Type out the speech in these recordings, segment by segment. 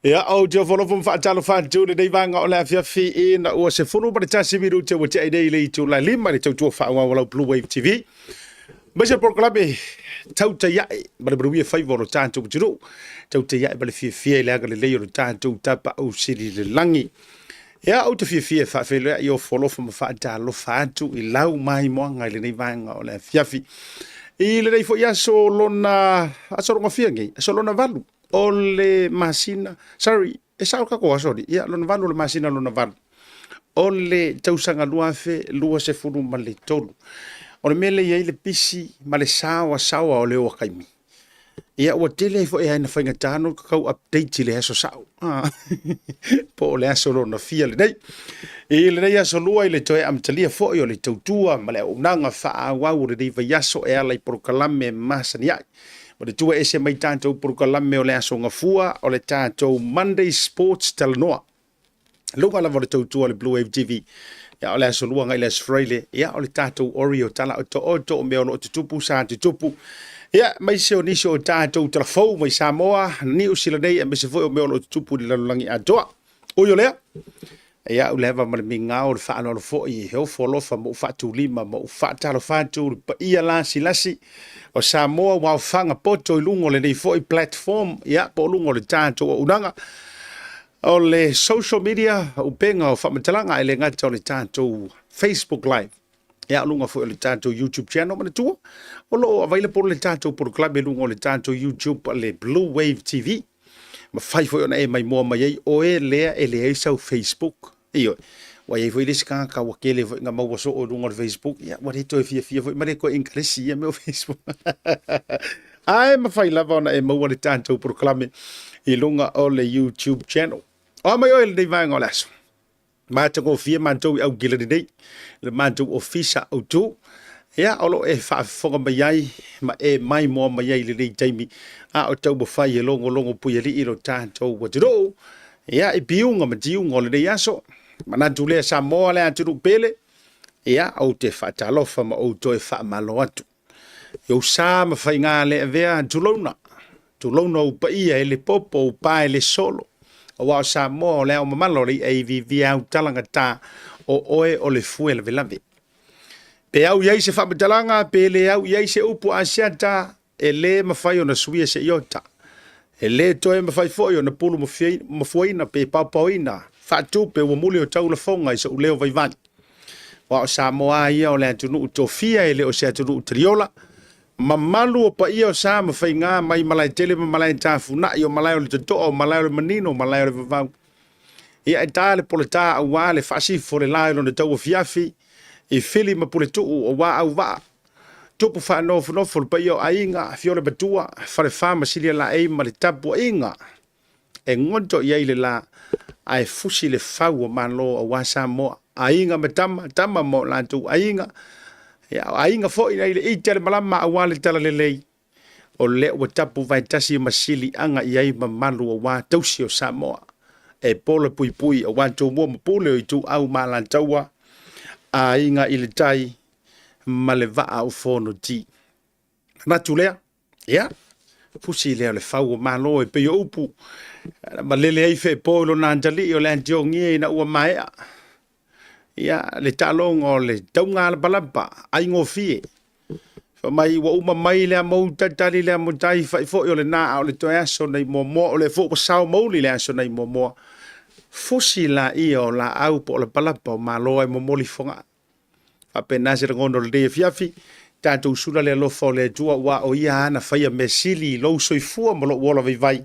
Ia, ou te ofolofo ma faatalofa atu i lenei vaega o le afiafi ina ua 11 minute ua tea nei i le itula e 5 i le tautua faaauau a lau Blue Wave TV. Aemaise le polokalame tautai ae ma le manuia faiva o lo tatou atunuu, tautai ae ma le fiafia i le agalelei o lo tatou Tapaau Sili i le lagi. Ia, ou te fiafia e faafeiloai ofoalofa ma faatalofa atu i lau maimoaga i lenei vaega o le afiafi. I lenei foi aso lona, aso lona fia nei, aso lona 8 o le masina, sorry, e sao le tatou aso alii, ia, lona 8 o le masina lona 8 o le tausaga 2023. O le mea lea e i ai le pisi ma le saoasaoa o le oa taimi. Ia ua tele ai foi lava ina faigata ona tau update i le aso sao po o le aso lona fia lenei. I lenei aso lua i le toe amatalia foi o le tautua ma le auaunaga faaauau o lenei vaiaso e ala i polokalame masani ai. Ma le tua ese mai tatou polokalame o le aso Gafua o le tatou Monday Sports Talanoa. Luga lava o le tautua o le Blue Wave TV. Ia, o le aso lua agai le aso Faraile, ia, o le tatou Oreo tala o to oto o mea o lo o tutupu sa tutupu. Ia, aemaise o nisi o tatou talafou mai Samoa, Niu Sila nei, aemaise foi o mea o lo o tutupu i le lalolagi atoa. Ui o lea, ia, o le ava ma le migao o le faaaloalo foi, e ofo alofa ma ou faatulima ma ou faatalofa atu i le paia lasilasi o Samoa ua aofaga poto i luga o lenei foi platform, ia, po o luga o le tatou auaunaga. O le social media, upega o faamatalaga e le gata o le tatou Facebook Live, ia o luga foi o le tatou YouTube channel, manatua, o lo o available le tatou polokalame i luga o le tatou YouTube le Blue Wave TV. Mafai foi ona e maimoa mai ai oe lea e leai sau Facebook. Ioe, ua i ai foi le isi tagata ua tele foi ina maua soo i luga o le Facebook, ia ua le toe fiafia foi ma le toe inkalesi ia mea o Facebook. Ae mafai lava ona e maua le tatou polokalame i luga o le YouTube channel. O a mai oe i lenei vaega o le aso. Matagofie matou i Aukilani nei, le matou ofisa autu. Ia, o lo o e faafofoga mai ai ma e maimoa mai ai i lenei taimi, a o taumafai e logologo puialii lo tatou atunuu. Ia, i piuga ma tiuga o lenei aso, manatu lea Samoa le atunuu pele, ia, ou te faatalofa ma ou toe faamalo atu. I ou sa ma faiga le avea, tulouna, tulouna ou paia e le popo, ou pa e le solo. Aua o Samoa o le ao mamala o le i'a i vivia au talagata, o oe o le fue lavelave. Pe au i ai se faamatalaga, pe le au i ai se upu Asiata, e le mafai ona suia se iota. E le toe mafai foi ona pulu mafuaina pe paopaoina faatupe ua muli o taulafoga i so'u leo vaivai. Aua o Samoa a ia o le atunuu tofia e le o se atunuu taliola. Mamalu o paia o sa ma faiga mai Malaetele ma Malaetafunai, o malae o le totoa, o malae o le manino, o malae o le vavau. Ia e ta le poletā aua le faasifo le la i lona tauafiafi, i Fili ma Puletuu aua auvaa. Tupu faanofonofo le paia o aiga, afio le matua, Falefa ma Silialaei ma le tapuaiga e goto i ai le la, ae fusi le fau o Malo aua Samoa, aiga ma tama, tama ma o latou aiga, ia, o aiga foi nai le ite a le malama aua le talalelei, o lea ua tapu vaetasi ma siliaga i ai mamalu aua tausi o Samoa, e pola puipui aua Tumua ma Pule o Ituau ma Alataua, aiga i le tai ma le vaa o Fonoti. Manatu lea, ia, fusi lea o le fau o Malo e pei o upu, malele ai feepo i lona atalii o le atiogia ina ua maea. Ia, le taaloga o le tauga lapalapa, aigofie. Fai mai ua uma mai le amou talitali le amotai fai foi o lena a o le toe aso nei muamua o lea foi ua sao mauli le aso nei muamua. Fusi laia o laau po o lapalapa o Malo ai momoli fogaa. Faapena se lagona o lenei afiafi, tatou sula le alofa o le Atua aua o Ia lava na faia mea sili i lou soifua ma lou ola vaivai,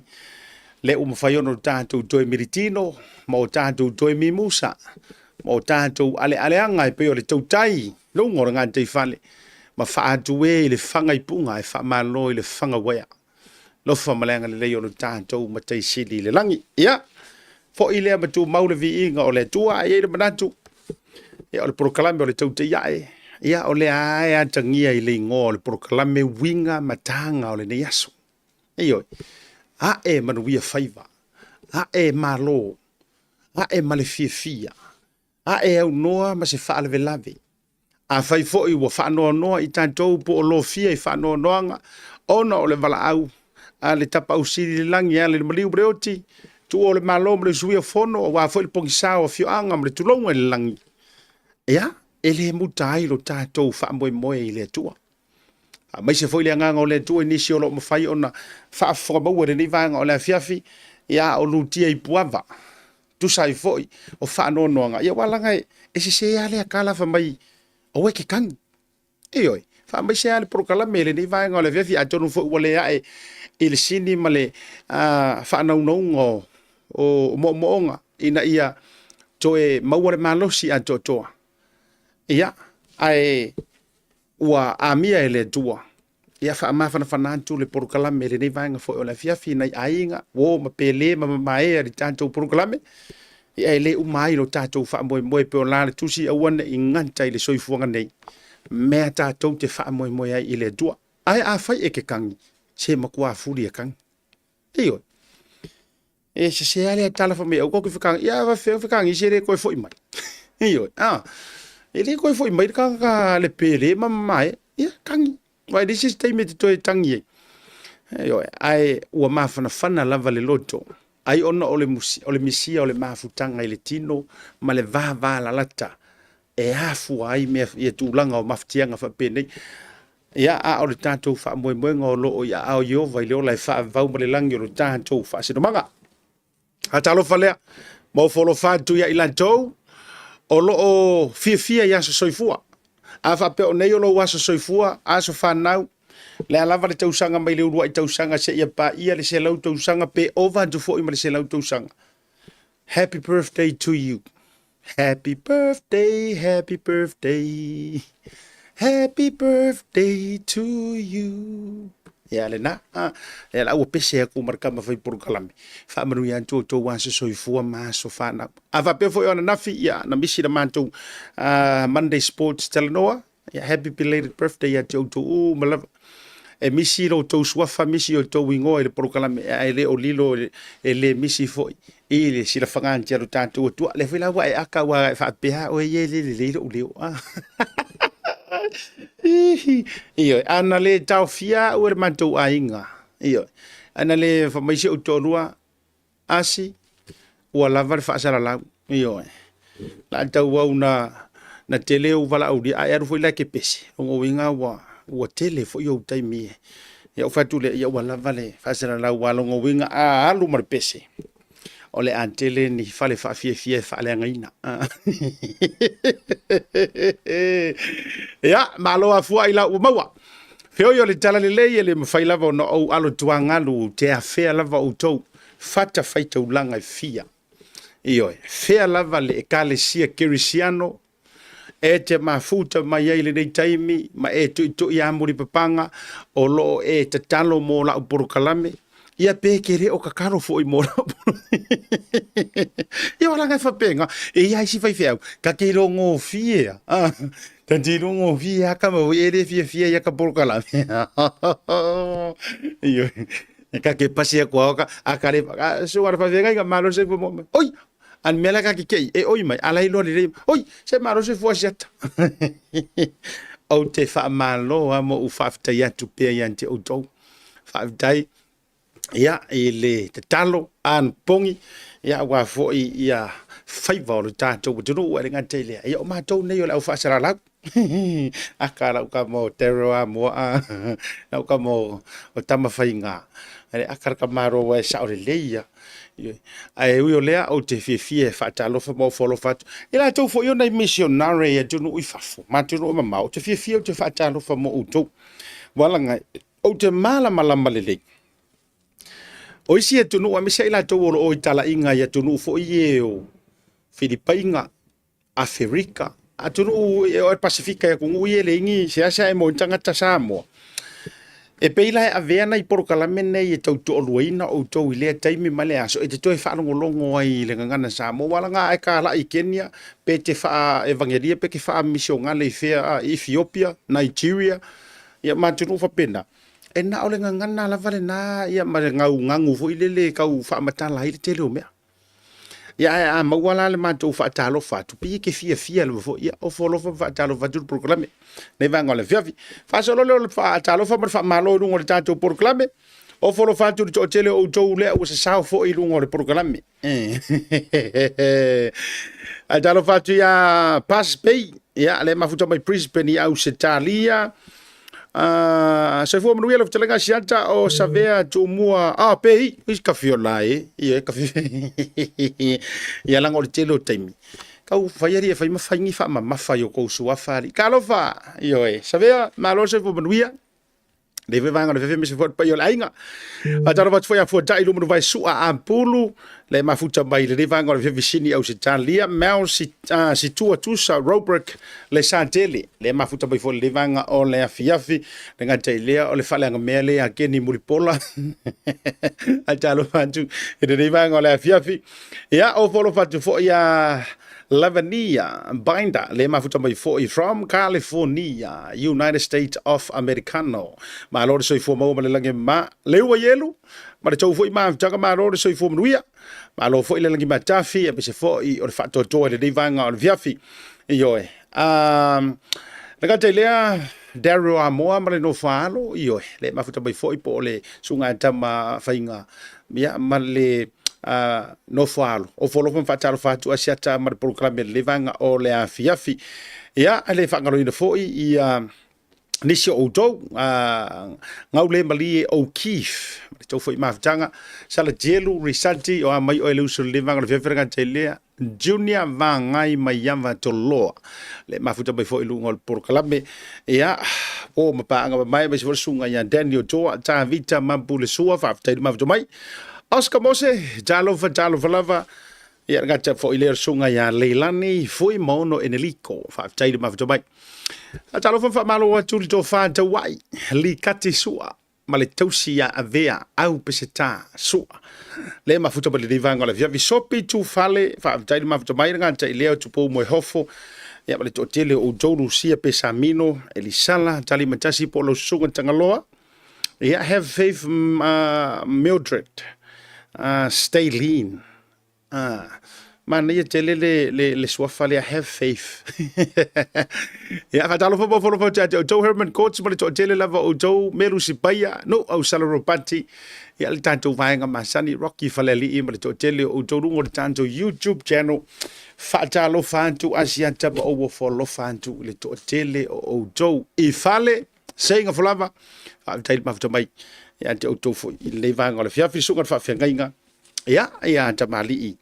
lea ua mafai ona o tatou toe militino ma o tatou toe mimusa ma o tatou alealeaga e pei o le tautai luga o le gataifale ma faatue i le fagaipuga e faamalo i le fagauaea. Alofa ma le agalelei o lo tatou Matai Sili i le lagi. Ia, foi lea ma tumau le viiga o le Atua, ae i ai le manatu, ia, o le polokalame o le tautai ae, ia, o lea lava e atagia i le igoa o le polokalame uiga ma taga o lenei aso. Ioe, ae manuia faiva, ae malo, ae ma le fiafia, ae aunoa ma se faalavelave. Afai foi ua faanoanoa i tatou po o lofia i faanoanoaga ona o le valaau a le Tapaau Sili i le lagi e ala i le maliu ma le oti, Tuua o le Malo ma le Usuia o Fono, aua foi le pogisa o afioaga ma le tulouna i le lagi. Ia, e le muta ai lo tatou faamoemoe i le Atua. Aemaise foi le agaga o le Atua i nisi o lo o mafai ona faafofoga maua i lenei vaega o le afiafi, ia o lutia i puava, tusa ai foi o faanoanoaga, ia aua laga e sese lava lea tala fai mai aua e te tagi. Ioe, faamaise lava le polokalame i lenei vaega o le afiafi, atonu foi ua le ae i le sini ma le faanaunauga o moomooga ina ia toe maua le malosi atoatoa. Ia, ae ua amia e le Atua, ia faamafanafana atu le polokalame i lenei vaega foi o le afiafi i nai aiga, uo ma pele ma mamaea i le tatou polokalame, ia e le uma ai lo tatou faamoemoe pei o la le tusi aua ne i gata i le soifuaga nei, mea tatou te faamoemoe ai i le Atua. Ae afai e te tagi, se matua fuli e tagi. Ioe. E sese lava lea tala fai mai aua tatou te fetagi, ia a fetagi se le toe foi mai. Ioe, a, e le toe foi mai le tagata le pele ma mamae, ia tagi. Aua e leai se isi taimi e te toe tagi ai. Ioe, ae ua mafanafana lava le loto, ai ona o le, o le misia o le mafutaga i le tino ma le vavalalata e afua ai mea ia tulaga o mafatiaga faapenei. Ia, a o le tatou faamoemoega o lo o i aao Ieova i le ola e faavavau ma le lagi o lo tatou faasinomaga. Talofa lea, ma ofo alofa atu ia i latou o lo o fiafia i aso soifua. A faapea o nei o lou aso soifua, aso fanau, le a lava le tausaga mai le uluai tausaga seia paia le 100 tausaga pe ova atu foi ma le 100 tausaga. Happy birthday to you. Happy birthday, happy birthday, happy birthday to you. Ia lena, ia la ua pese aku ma le kama fai polokalame. Faamanuia atu outou aso soifua ma aso fanau. A faapea foi o ananafi, ia na misi la matou Monday Sports talanoa. Ia happy belated birthday ia te outou uma lava. E misi lo outou suafa, misi o outou igoa i le polokalame, ae le o lilo e le misi foi i le silafaga atu a lo tatou Atua. Lea foi la ua e aka ua e faapea oe ia e le lelei lou leo. Ioe, ana le taofia au e le matou aiga. Ioe, ana le fai mai si ou toalua, Asi, ua lava le faasalalau. Ioe. La tau au na, na tele ou valaaulia, a e alu foi la e te pese, lona uiga ua, ua tele foi ou taimi e. Ia ou fai atu lea, ia ua lava le faasalalau, aua lona uiga a alu ma le pese, o le a tele ni fale faafiafia e faaleagaina. Ia, malo afua i lau ua maua. Feoi o le tala lelei e le mafai lava ona ou alo tuagalu te afea lava outou fata faitaulaga e fia. Ioe, fea lava le Ekalesia Kerisiano e te mafuta mai ai lenei taimi ma e tuitui amuli papaga o lo o e tatalo mo lau polokalame, ia pe ke le o tatalo foi mo lau Ia o laga e faapena, e i ai isi faifeau, ta te iloa gofie a, ta te iloa gofie a ka mau e le fiafia ia ka polokalame. Ioe, ta te pasi atu a a ka le, susuga i le faafeagaiga, malo le soifua maua mai. Oi, a le mea la ka te kei, e oi mai, a la iloa lelei, oi, se malo le soifua Asiata. Ou te faamalo lava ma ou faafetai atu pea ia te outou. Faafetai ia i le tatalo anapogi ia aua foi ia faiva o le tatou atunuu ae le gata i lea ia o matou nei o le au faasalalau aka lau kama o Daryl Amoa lau kama o Tamafaiga le aka le kamaro ua e sao lelei ia ae ui o lea ou te fiafia e faatalofa ma ofo alofa atu i latou foi o nai misionare i atunuu i fafo ma atunuu mamao ou te fiafia ou te faatalofa mo outou walaga Ou te malamalama lelei. O isi atunuu aemaise ai latou o lo o i talaiga i atunuu foi e o Filipaiga, Aferika, atunuu e o le Pasefika i atunuu ia e leai ni seasea e maua ai ni tagata Samoa. E pei la e avea nai polokalame nei e tau toaluaina outou i lea taimi ma lea aso e te toe faalogologo ai i le gagana Samoa. Aua laga a e talai i Kenya pe te faa-evagelia pe te faa-misionale i fea i Ethiopia, Nigeria, Ia ma atunuu faapena, e na o le gagana lava lena ia ma le gaugagu foi lele e tau faamatala ai le tele o mea. Ia ae a maua la le matou faatalofa atu, pei e te fiafia lava foi, ia ofo alofa ma faatalofa atu le polokalame nei vaega o le afiafi. Faasolo lea o le faatalofa ma le faamalo i luga o le tatou polokalame. Ofo alofa atu i le toatele o outou lea ua sasao foi i luga o le polokalame. Ae talofa atu ia Pass Bay, ia le mafuta mai Brisbane i Ausetalia. Soifua manuia lau fetalaiga Asiata o Savea Tumua. Ah, pe i, i kafiola e. Ia kafi. Ia langa o le tele o taimi. Kau fai ali e fai ma fai ni faamamafa i o kou suafa ali. Talofa, ioe. Savea, malo soifua manuia. Le foi vaega o le fefe ma se foi paia o le aiga. Faatalofa atu foi a Fuatai Lumanu Vai Sua Apulu, le mafuta mai lenei vaega o le fefe Sini Ausetalia, Mel Situa Tusa Robrick le Satele, le mafuta mai foi lenei vaega o le afiafi, le gata i lea o le faaleagamea le a Keni Mulipola. Faatalofa atu i lenei vaega o le afiafi. Ia, o folofa atu foi a Lavania Binder, le mafuta mai foi from California, United States of Americano. Malo le soifua maua ma le lagi ma le ua ielu, ma le tou foi mafutaga, malo le soifua manuia. Malo foi le lagi matafi, aemaise foi o le faatoatoa i lenei vaega o le fiafi. Ioe. Le gata i lea, Daryl Amoa ma le nofo a alo, ioe, le mafuta mai foi po o le susuga tama faiga, ia, ma le nofo a alo. Ofo alofa ma faatalofa atu Asiata ma le polokalame i lenei vaega o le afiafi. Ia, e le faagaloina foi ia nisi o outou, Gaulemalie O'Keefe, ma le tou foi mafutaga, Salatielu Risati, o a mai oe le uso i lenei vaega o le afiafi le gata i lea, Junior Vagai Maiava Toloa, le mafuta mai foi i luga o le polokalame. Ia, o ma paaga mamae aemaise foi le susuga ia Daniel Toa, Tavita Mapulesua, faafetai le mafuta mai. Oscar Mose, talofa, talofa lava. Ia, le gata foi lea o le susuga ia Leilani Fuimaono Eneliko, faafetai le mafuta mai. Talofa ma faamalo atu le tofa tauai, Likati Sua, ma le tausi ia Avea au Peseta Sua. Le mafuta mai lenei vaega o le afiafi. Sopi Tufale, faafetai le mafuta mai, le gata i lea o Tupou Moehofo, ia ma le toatele o outou Lucia Pesamino, Elisala, Talimatasi po o lau susuga Tagaloa. Ia, have faith Mildred, stay lean. Ah, manaia tele le, le, le suafa lea, have faith. Ia, faatalofa ma ofo alofa atu ia te outou Herman Courts ma le toatele lava o outou Meru Sipaia, no au Sala Ropati, ia le tatou vaega masani Rocky Falealii ma le toatele o outou luga o le tatou YouTube channel. Faatalofa atu Asiata ma ou ofo alofa atu i le toatele o outou i fale seiga folava. Faafetai le mafuta mai ia te outou foi i lenei vaega o le afiafi, susuga i le faafeagaiga Ia, ia tamalii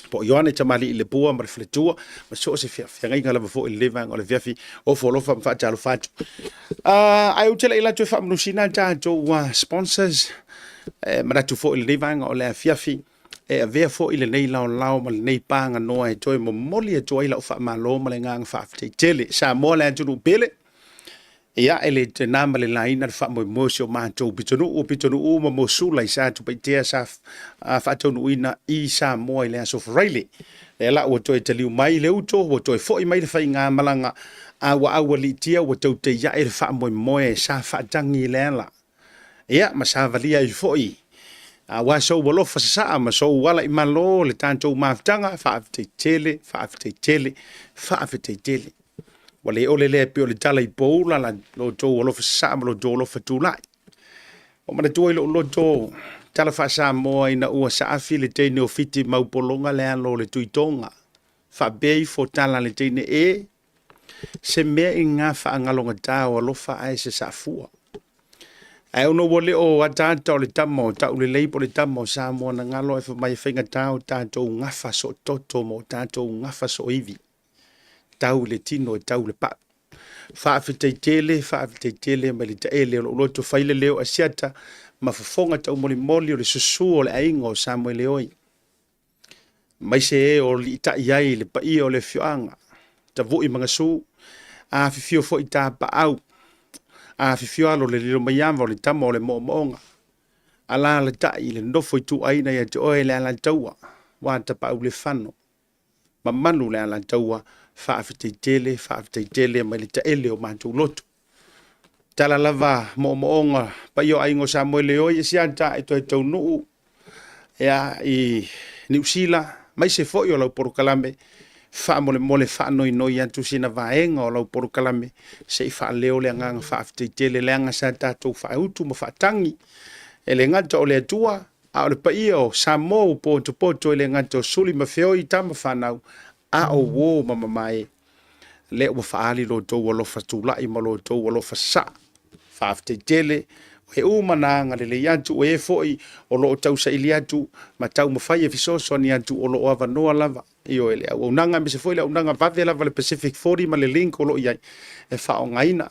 po o Ioane tamalii le pua ma le faletua ma so o se feagaiga lava foi i lenei vaega o le afiafi, ofo alofa ma faatalofa atu. Ae ou te laʻi atu e faamanusina tatou sponsors, e manatu foi i lenei vaega o le afiafi e avea foi lenei laolao ma lenei paganoa e toe momoli atu ai lau faamalo ma le agaga faafetai tele. Samoa le atunuu pele, Ia, e le na ma le laina le faamoemoe o si o matou pitonuu, o pitonuu uma mo Sula i Satupaitea sa faataunuuina i Samoa i le Aso Faraile. Lea la ua toe taliu mai le uto, ua toe foi mai le faigamalaga, a ua aualiitia ua tauteia'i le faamoemoe sa faatagi i le ala. Ia, ma savalia ai foi aua sou alofa sasaa ma sou ala i Malo le tatou mafutaga, faafetai tele, faafetai tele, faafetai tele. Ua le ole lea e pei o le tala i poula la lo outou alofa sasaa ma lo outou alofa tulai. Ua manatua i lou loto tala faa-Samoa ina ua saafi le teine o Fiti mau pologa le alo o le Tuitoga. Faapea ifo tala a le teine e, se mea i ngā faangalogata o alofa ae se saafua. Ae ona ua le o ataata o le tama o Taulelei po o le tama o Samoa na galo ae fai mai e faigata o tatou gafa soototo ma o tatou gafa sooivi. Tau i le tino e tau i le pau. Faafetai tele, faafetai tele mai le taele o lou loto fai le leo Asiata ma fofoga taumolimoli o le susu o le aiga o Samoeleoi. Maise e o liitai ai le paia o le afioaga, Tavui ma Gasu, afifio foi Tapaau, afifio alo le Lilomaiava o le tama o le moomooga, alaalatai i le nofo ituaina ia te oe le Alataua, ua Tapaau le fano. Mamalu le Alataua, faafetai tele, faafetai tele mai le taele o matou loto. Tala lava moomooga paia o aiga o Samoeleoi e siata e toe taunuu ia i Niu Sila, maise foi o lau polokalame, faamolemole faanoinoi atu sina vaega o lau polokalame se i faaleo le agaga faafetai tele leaga sa tatou faautu ma faatagi. E le gata o le Atua, a o le paia o Samoa ua potopoto, e le gata o suli ma feoi, tama fanau, a o uō ma mamae. Lea ua faaali lo outou alofa tulai ma lo outou alofa sasaa. Faafetai tele, o e uma na agalelei atu, o e foi o lo o tausaili atu ma taumafai e fesoasoani atu, o lo o avanoa lava. Ioe, le auaunaga aemaise foi le auaunaga vave lava le Pacific 40 ma le link o lo o i ai e faaaogaina.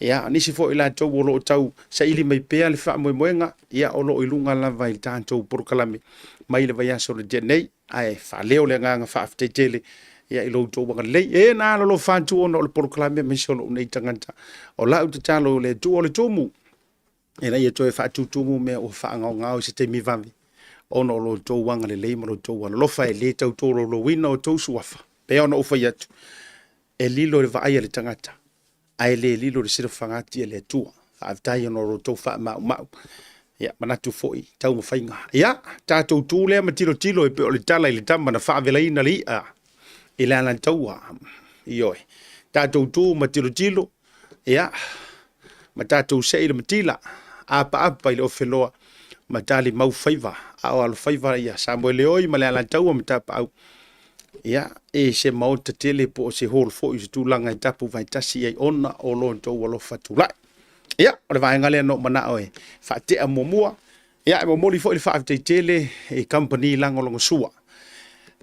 Ia, nisi foi o latou o lo o tau saili mai pea le faamoemoega, ia o lo o i luga lava i le tatou polokalame mai le vaiaso na tea nei, ae faaleo le agaga faafetai tele ia i lo outou agalelei. E na alolofa atu ona o le polokalame aemaise o lou nei tagata. O lau tatalo i le Atua o le tumu, ina ia toe faatutumu mea ua faagaogao i se taimi vave, ona o lo outou agalelei ma lo outou alolofa e le tau tolaulauina outou suafa. Pei ona ou fai atu, e lilo i le vaai a le tagata, ae le lilo i le silafaga ati a le Atua. Faafetai ona o lo outou faamaumau. Ia, manatu foi taumafaiga. Ia, tatou tu lea ma tilotilo e pei o le tala i le tama na faavelaina le i'a i le alataua. Ioe, tatou tu ma tilotilo, ia, ma tatou sei le matila, apaapa i le ofeloa, ma tali mau faiva, a o alofaiva ia Samoeleoi ma le Alataua ma Tapaau. Ia, e se maota tele po o se hall foi o se tulaga e tapu vaetasi ai ona o lo outou alofa tulai. Ia, o le vaega lea na ou manao e faatea muamua. Ia, e momoli foi le faafetai tele i kamupani lagolagosua.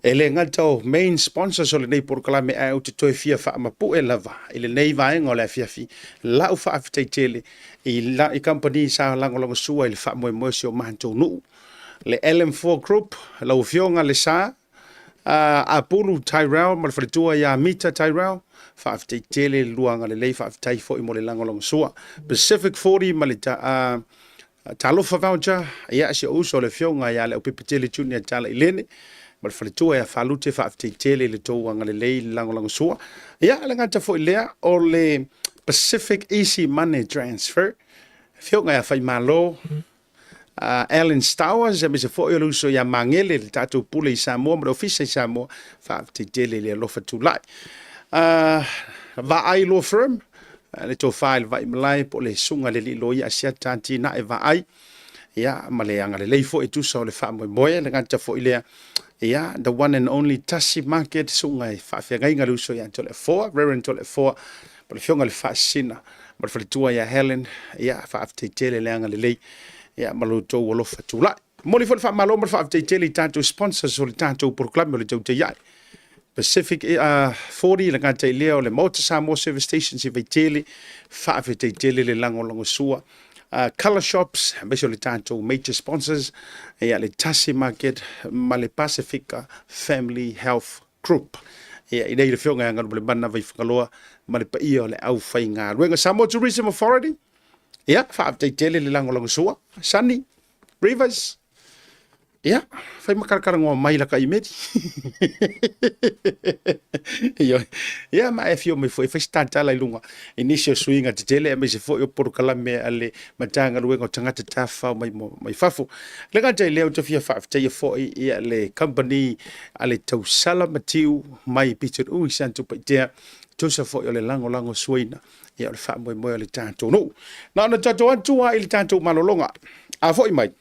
E le gata o main sponsors o lenei polokalame, ae ou te toe fia faamapue lava i lenei vaega o le afiafi lau faafetai tele i kamupani sa lagolagosua i le faamoemoe o si o matou nuu. Le LM4 Group, lau Afioga Lesa, Apulu Tyrell ma le faletua ia Mita Tyrell, faafetai tele le lua agalelei, faafetai foi mo le lagolagosua. Pacific 40 ma le Talofa Voucher, ia si ou uso le afioga ia Leaupepe Tele Junior Tala Ilene, ma le faletua ia Falute, faafetai tele i le tou agalelei i le lagolagosua. Ia, le gata foi lea o le Pacific Easy Money Transfer, afioga ia Faimalo, Alan Stowers, aemaise foi o le uso ia Magele, le tatou pule i Samoa ma le ofisa i Samoa, faafetai tele i le alofa tulai. Vaai Law Firm, le tofa i le Vaimalae po o le susuga i le alii loia Asiata Atinae Vaai, ia, ma le agalelei foi e tusa o le faamoemoe. Le gata foi lea, ia, the one and only Tasi Market, susuga i faafeagaiga le uso ia Toleafoa, Reverend Toleafoa, po o le afioga i le Faasisina ma le faletua ia Helen, ia, faafetai tele le agalelei, ia, ma lo outou alofa tulai. Momoli foi le faamalo ma le faafetai tele i tatou sponsors o le tatou polokalame o le Tautai Ae. Pacific 40, le gata i lea o le Maota Samoa Service Stations i Vaitele, faafetai tele le lagolagosua. Color Shops, aemaise o le tatou major sponsors, ia le Tasi Market ma le Pacifica Family Health Group. Ia, i nei le afioga ia Galumalemana Vaifagaloa ma le paia o le aufaigaluega. Samoa Tourism Authority, ia, faafetai tele le lagolagosua. Sunny Rivers, ia, fai ma kalakalanoa mai la ka imeli. Ioe. Ia, ma e afio mai foi, fai se tatala i luga i nisi o suiga tetele, aemaise foi o polokalame a le Matagaluega o Tagata Tafafao mai, mai fafo. Le gata i lea, ou te fia faafetaia foi ia le company a le Tausala Matiu mai Pitonuu i Satupaitea, tusa foi o le lagolago suaina ia o le faamoemoe o le tatou nuu. Na ona tatou atu lava i le tatou malologa. A foi mai,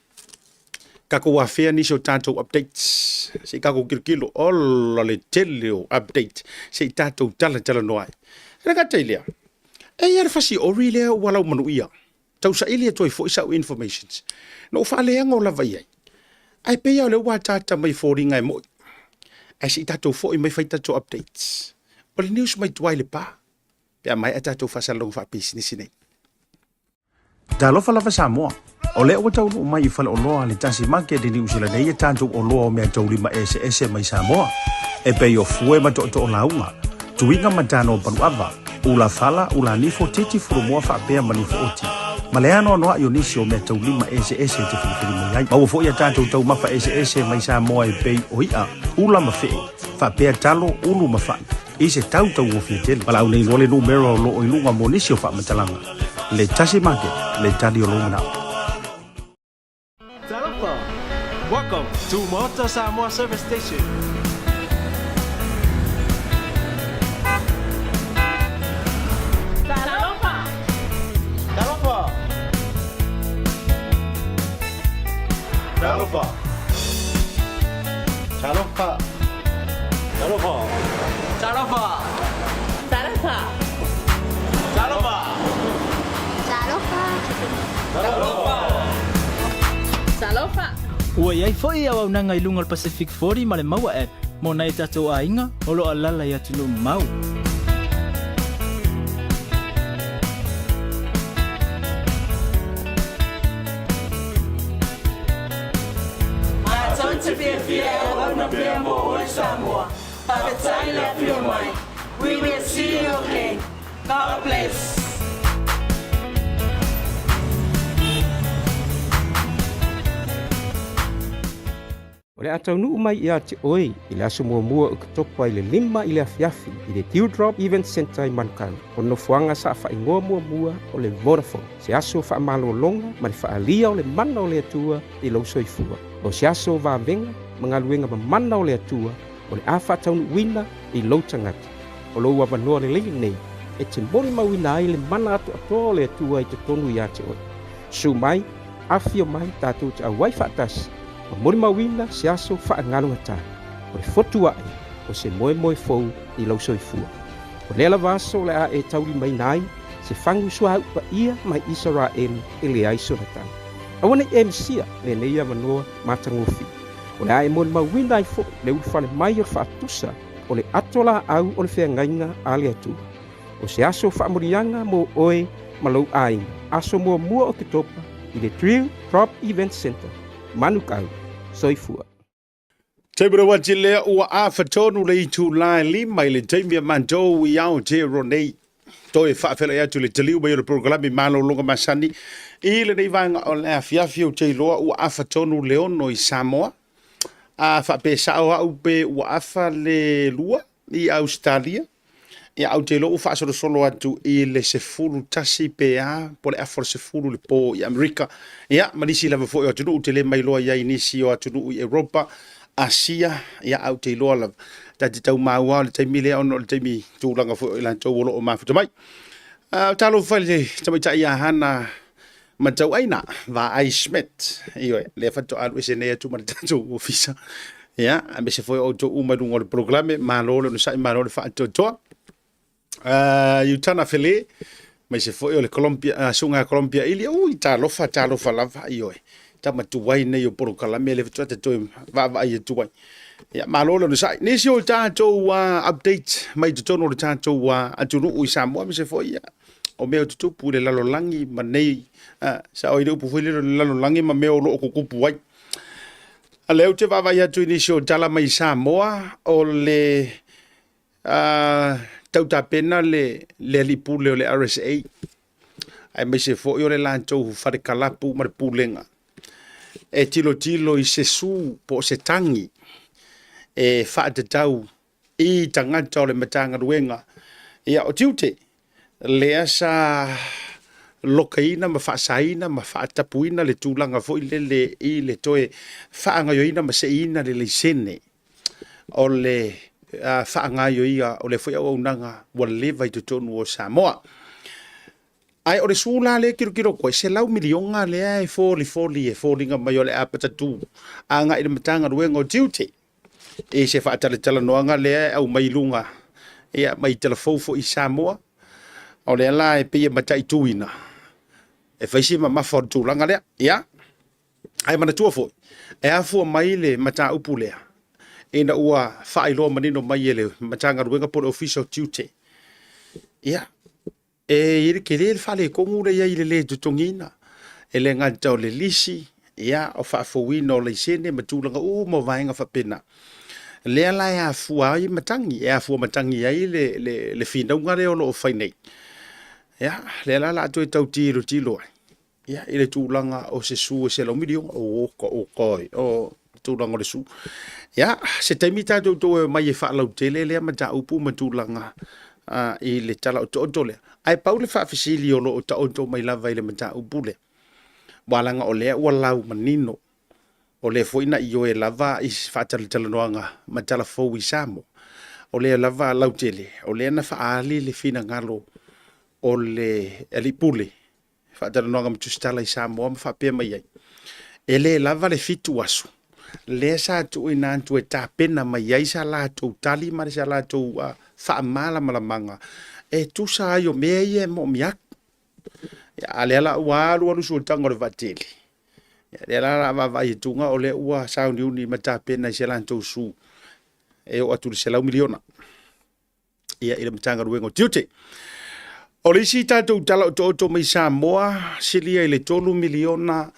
tatou afea nisi o tatou updates. Se i tatou tilotilo, ola le tele o update, se i tatou talatalanoa ai. E le gata i lea, e i ai le fasi ori lea ua laumanuia. Tausaili atu ai foi sau informations. Na ou faaleago lava i ai. Ae pei lava o lea ua ataata mai foliga e moi. Ae se i tatou foi mai fai tatou updates. O le news mai tuai le pa. Pe a maea tatou faasalalauga faapisinisi nei. Talofa lava Samoa. O lea ua taunuu mai i faleoloa a le Tasi Market i Niu Sila nei e tatou oloa o mea taulima eseese mai Samoa. E pei o fue ma tootoo lauga, tuiga ma tano o paluava, ula fala, ula nifo, titi furumoa faapea ma nifo oti. Ma le anoanoai o nisi o mea taulima eseese e te filifili mai ai. Maua foi a tatou taumafa eseese mai Samoa e pei o i'a, ula ma fee, faapea talo, ulu ma fai, i se tau taugofie tele. Valaau nei loa le numera o lo o i luga mo nisi o faamatalaga. Le Tasi Market, le tali o lou manao. Talofa! Welcome to Maota Samoa Service Station. Talofa! Talofa! Talofa. Talofa. Talofa. Talofa. Talofa. Talofa. Talofa. Talofa. Talofa. Ua i ai foi auaunaga i luga o le Pacific 40 ma le Maua App mo nai o tatou aiga o lo o alaala i atunuu mamao. Matou te fiafia e auauna pea mo oe Samoa. Faafetai le afio mai. We will see you again. God bless. O le a taunuu mai ia te oe i le aso muamua o Oketopa i le 5 i le afiafi i le Dew Drop Event Centre i Manukau, o nofoaga sa faaigoa muamua o le Vodafone, se aso faamalologa ma le faaalia o le mana o le Atua i lou soifua. O se aso o vavega ma galuega mamana o le Atua o le a faataunuuina i lou tagata. O lou avanoa lelei lenei e te molimauina ai le mana atoatoa o le Atua i totonu ia te oe. Susu mai, afifio mai tatou te auai faatasi ma molimauina se aso faagalugata o le fotu aʻe o se moemoe fou i lou soifua. O lea lava aso o le a e taulimaina ai se fagu suauu paia mai Isaraelu e leai sona tau. Aua ne i e misia lenei avanoa matagofie. O le a e molimauina ai foi le ulufale mai o le faatusa o le ato laau o le feagaiga a le Atua. O se aso faamuliaga mo oe ma lou aiga, aso muamua o Oketopa i le Drill Drop Event Centre, Manukau. Soifua. Taimi le wati lea ua afa tonu le itula e 5 i le taimi a matou i Aotearoa nei. Toe faafeiloai atu i le taliu mai o le polokalame malologa masani i lenei vaega o le afiafi ou te iloa ua afa tonu le 6 i Samoa. A faapea sao au pe ua afa le 2 i Ausetalia. Ia, ou te iloa ua faasolosolo atu i le 11 pe a, po o le afa o le 10 i le po i Amerika. Ia, ma nisi lava foi o atunuu, ou te le mailoa i ai nisi o atunuu i Europa, Asia, ia, ae ou te iloa lava, ta te tau maua o le taimi lea ona o le taimi tulaga foi o i latou o lo o mafuta mai. Uh, talofa i le tamaitai ia Hana Matauaina, Vaai Schmidt, ioe, lea faatoa alu ese nei atu ma le tatou ofisa. Ia, aemaise foi o outou uma i luga o le polokalame, malo le onosai, malo le faatoatoa. Utana Fele, aemaise foi o le Columbia, susuga Columbia Ili, ui, talofa, talofa lava, ioe. Tama tuai nei o polokalame, le faatoa te toe vaavaai atu ai. Ia, malo le onosai. Nisi o tatou update mai totonu o le tatou atunuu i Samoa, aemaise foi, ia, o mea o tutupu i le lalolagi ma nei, sao i le upu foi lele o le lalolagi ma mea o lo o tutupu ai. A lea ou te vaavaai atu i nisi o tala mai Samoa, o le tau tapena le alii pule o le RSA, aemaise foi o le latou fale kalapu ma le pulega, e tilotilo i se su po o se tagi e faatatau i tagata o le Matagaluega ia o tiute lea sa lokaina ma faasaina ma faatapuina le tulaga foi lele i le toe faagaoioiina ma seiina le laisene o le faagaoioia o lea foi auaunaga ua leva i totonu o Samoa. Ae o le su la lea e tilotilo atu ai, $100 miliona lea e folifoli e foliga mai o le a patatu agai i le Matagaluega o Tiute i se faatalatalanoaga lea e aumai i luga ia, mai talafou foi i Samoa. O lea la e pei e mataituina e fai si mamafa o le tulaga lea. Ia, ae manatua foi, e afua mai le mataupu lea ina ua faailoa manino mai e le Matagaluega po o le Ofisa o Tiute. Ia, E i ai le tele le faaletonu lea e i ai i le lē totogiina, e le gata o le lisi, ia, o faafouina o laisene ma tulaga uma o vaega faapena. Lea la e afua ai matagi, e afua matagi ai le, le, le finauga lea o lo o fai nei. Ia, lea la o le a toe tau tilotilo ai, ia, i le tulaga o se su e $100 miliona, o ka o kai, o tulaga o le su. Ia, se taimi tatou toe omai e faalautele lea mataupu ma tulaga i le tala otooto lea. Ae pau le faafesili o lo o taoto mai lava i le mataupu lea, aua leaga o lea ua lau manino, o lea foi na ioe lava i faatalatalanoaga ma tala fou i Samoa, o lea lava lautele, o lea na faaali le finagalo o le alii pule, faatalanoaga ma Tusitala i Samoa ma faapea mai ai. E lē lava le fitu aso lea sa tuuina atu e tapena mai ai sa latou tali ma sa latou faamalamalamaga e tusa ai o mea ia e moomia atu. Ia, a lea la ua alu alu suataga o le vaatele, ia lea la la vaavaai atuga o lea ua sauniuni ma tapena i se latou su e oo atu i le $100 miliona ia i le Matagaluega o Tiute. O le isi tatou tala otooto mai Samoa, silia i le $3 miliona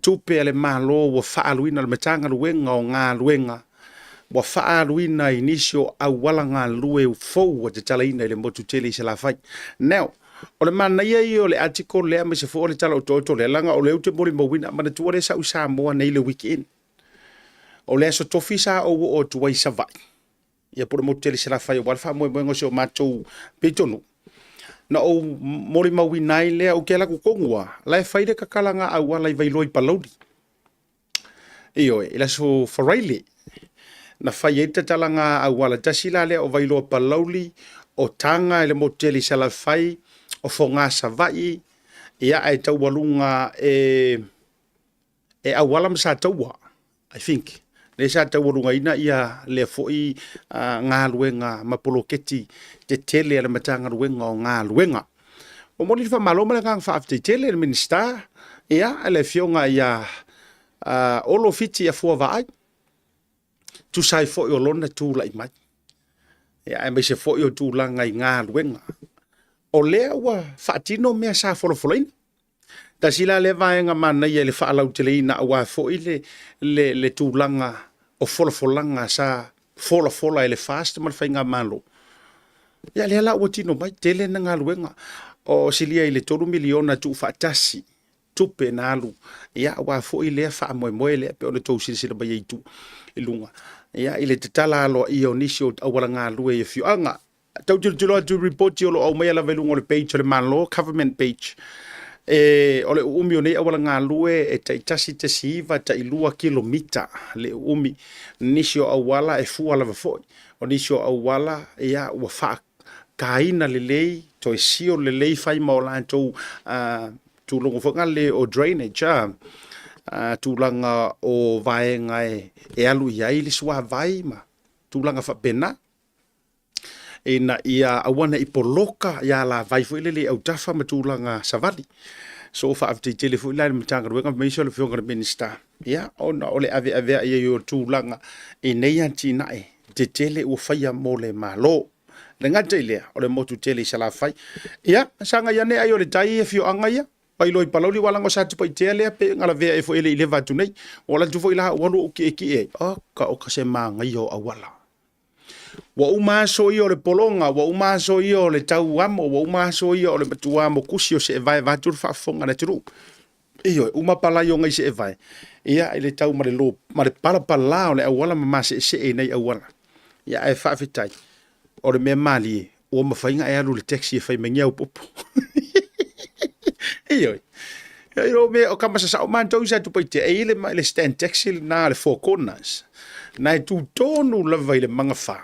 tupe a le Malo ua faaaluina le Matagaluega o Galuega ua faaaluina i nisi o auala galue fou ua tatalaina i le motu tele i Salafai. Now, o le manaia ia o le article lea aemaise foi o le tala otooto lea, leaga o lea ou te molimauina, manatua lea sa ou i Samoa nei i le weekend. O le aso Tofi sa ou oo atu ai i Savaii, ia po o le motu tele i Salafai aua le faamoemoega o si o matou pitonuu, na ou molimauina ai lea, ou te alu atu tonu lava, la e fai le tatalaga auala i Vailoa i Palauli. Ioe, i le aso Faraile na fai ai le tatalaga auala, tasi la lea o Vailoa Palauli, o Taga i le motu tele i Salafai, o Fogaa Savaii, ia ae taualuga e e auala ma Sataua, I think, lea sa taualugaina ia lea foi galuega ma poloketi tetele a le Matagaluega o Galuega. Momoli le faamalo ma le agaga faafetai tele i le Minisita, ia, le Afioga ia Olo Fiti Afoa Vaai, tusa ai foi o lona tulai mai, ia, aemaise foi o tulaga i galuega. O lea ua faatino mea sa folafolaina. Tasi la lea vaega manaia i le faalauteleina aua foi le, le, le tulaga o folafolaga sa folafola e le FAST ma le Faigamalo. Ia lea la ua tino mai, tele na galuega. O silia i le $3 miliona tuufaatasi tupe na alu, ia aua foi lea faamoemoe lea pei ona outou silasila mai ai i tu i luga, ia i le tatala aloaia o nisi o auala galue i afioaga. Tau tilotilo atu i ripoti o lo o aumaia lava i luga o le page a le Malo, government page, e, o le uumi o nei auala galue e tai 1.9 tai 2 kilomita le uumi. Nisi o auala e fua lava foi, o nisi o auala ia ua faataina lelei, toe seal lelei, fai ma o latou tulaga foi lea o drainage, tulaga o vaega e alu i ai le suavai ma tulaga faapena, ina ia aua ne i poloka i alavai foi lele i autafa ma tulaga savali. So faafetai tele foi la i le Matagaluega aemaise o le Afioga i le Minisita, ia ona o le aveaveai ai o tulaga i nei atinae tetele ua faia mo le Malo. Le gata i lea, o le motu tele i Salafai. Ia, sagai ane ai o le tai i afioaga ia, Vailoa i Palauli, aua leaga o Satupaitea lea pe na lavea ea foi e le i leva atu nei. Ua alu atu foi la ou alu ou kiekie ai, oka oka se manaia o auala. Ua uma aso ia o le pologa, ua uma aso ia o le tau amo, ua uma aso ia o le matua amo kusi o seevae vaeatu le faafofoga a le atunuu. Ioe, uma palai o ngai seevae, ia i le tau ma le lo, ma le palapala o le auala ma maseesee i nai auala. Ia ae faafetai, o le mea malie, ua mafai ona e alu i le taxi e fai mai ni au popo. Ioe. Ia o mea o kama sasao matou i Satupaitea, e i le, le stand taxi lena le Four Corners. Na e tu tonu lava i le magafa.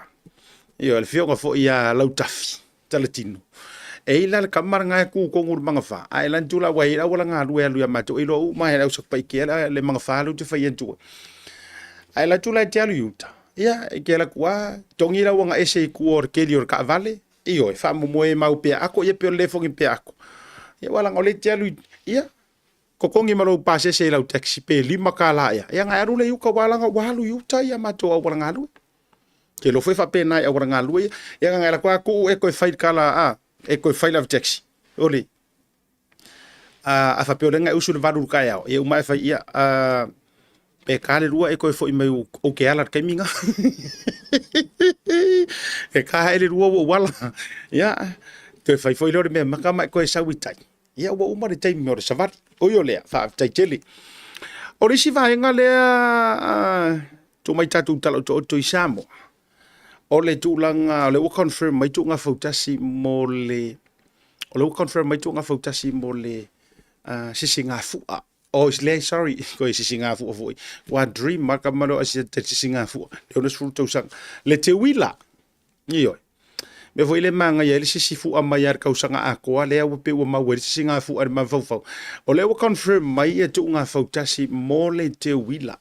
Ioe, le afioga foi ia Lautafi Talatino. E i la le kama lena e tu tonu i le magafa. A e lantu la ua i le auala galue e alu ia matou, e iloa uma e le au Satupaitea le, le magafa lea ou te fai atu ai. Ae alu atu la e te alu i uta, ia, e te alu atu lava, togi lau aga ese i tua o le keli o le taavale, ioe, faamomoe mau pea ako, ia pe o le le fogi pea ako. Ia aua leaga o lea e te alu i, ia, totogi ma lou pasese i lau taxi pe $5 ea, ia ona e alu lea i uta, aua leaga ua alu i uta ia matou auala galue. Ou te iloa foi e faapena i auala galue ia. Ia na ona e alu atu lava tuu e toe fai le kala, a, e toe fai lau taxi. Oli, a, a faapea o lea na e usu i le 8 i le taeao, ia uma ae fai, ia, a, pe ta le 2 e toe foi mai ou te ala i le taimi lena. E ta ae le 2 ua ou ala. Ia, toe fai foi lea o le mea maka ma e toe sau i tai. Ia, ua uma le taimi o le savali. Ui o lea, faafetai tele. O le isi vaega lea, tuu mai tatou tala otooto i Samoa, o le tulaga o lea ua confirm mai tuuga fautasi mo le, o lea ua confirm mai tuuga fautasi mo le sisigafua. Oh, leai, sorry, koe sisigafua foi. Ua dream ma ka malo asia te sisigafua. Le 60 tausaga. Le teuila. Ioe. Mea foi le manaia ai le sisifu'a mai a le tausaga atoa lea ua pei ua maua ai le sisigafu'a i le mafaufau. O lea ua confirm mai ia tuugafautasi mo le teuila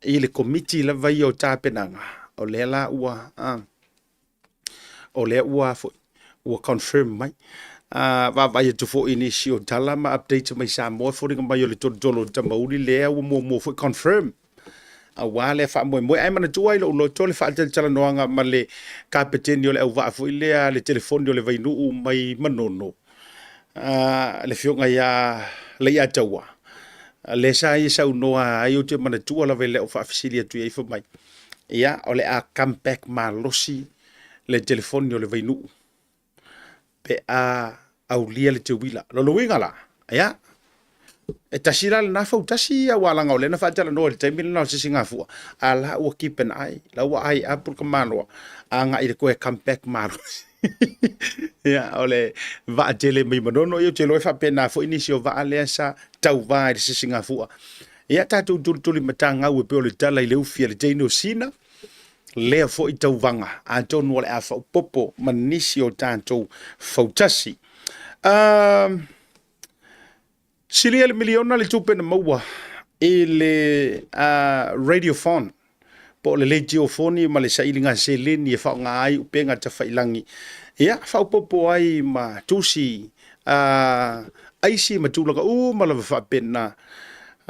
i le Komiti lava ia o tapenaga, o lea la ua o lea ua foi ua confirm mai. Vaavaai atu foi i nisi o tala ma updates mai Samoa, e foliga mai o le tolotolo o le tamauli lea ua muamua foi confirm aua lea faamoemoe. Ae manatua i lou loto le faatalatalanoaga ma le kapeteni o le auvaa foi lea le telefoni o le Vainuu mai Manono, le afioga ia Leiataua, lea sa ia saunoa ai, ou te manatua lava i lau faafesili atu i ai fai mai, ia o le a come back malosi le telefoni o le Vainuu pe a aulia le teuila. Lona uiga la, ia, e tasi la lena fautasi aua leaga o lea na faatalanoa i le taimi lena o le sisigafua, a la ua keep an eye, la ua eye up le tamaloa agai i le toe come back malosi. Ia, o le vaa tele mai Manono, ia ou te iloa e faapena foi nisi o vaa lea sa tauva i le sisigafua. Ia, tatou tulituli matagau e pei o le tala i le ufi a le teine o Sina, lea foi tauvaga, atonu o le a faaopoopo ma nisi o tatou fautasi. Silia le miliona le tupe na maua i le radiophone po o le leitiofoni ma le sailiga seleni e faaaoga ai upega tafailagi, ia faaopoopo ai ma tusi aisi ma tulaga uma lava faapena.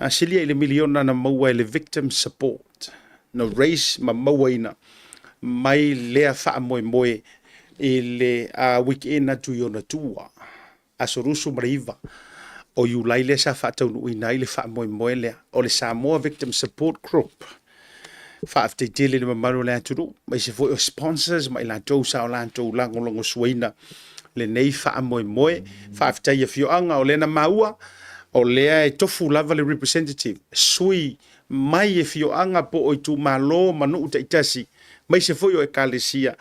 Silia i le miliona na maua e le Victim Support na raise ma mauaina mai lea faamoemoe i le weekend atu i ona tua, aso 29 o Iulai lea sa faataunuuina ai le faamoemoe lea o le Samoa Victim Support Group. Faafetai tele i le mamalu o le atunuu, aemaise foi o sponsors ma i latou sa o latou lagolagosuaina lenei faamoemoe. Faafetai i afioaga, o lea na maua, o lea e tofu lava le representative, sui mai i afioaga po o itumalo ma nuu taitasi, aemaise foi o ekalesia,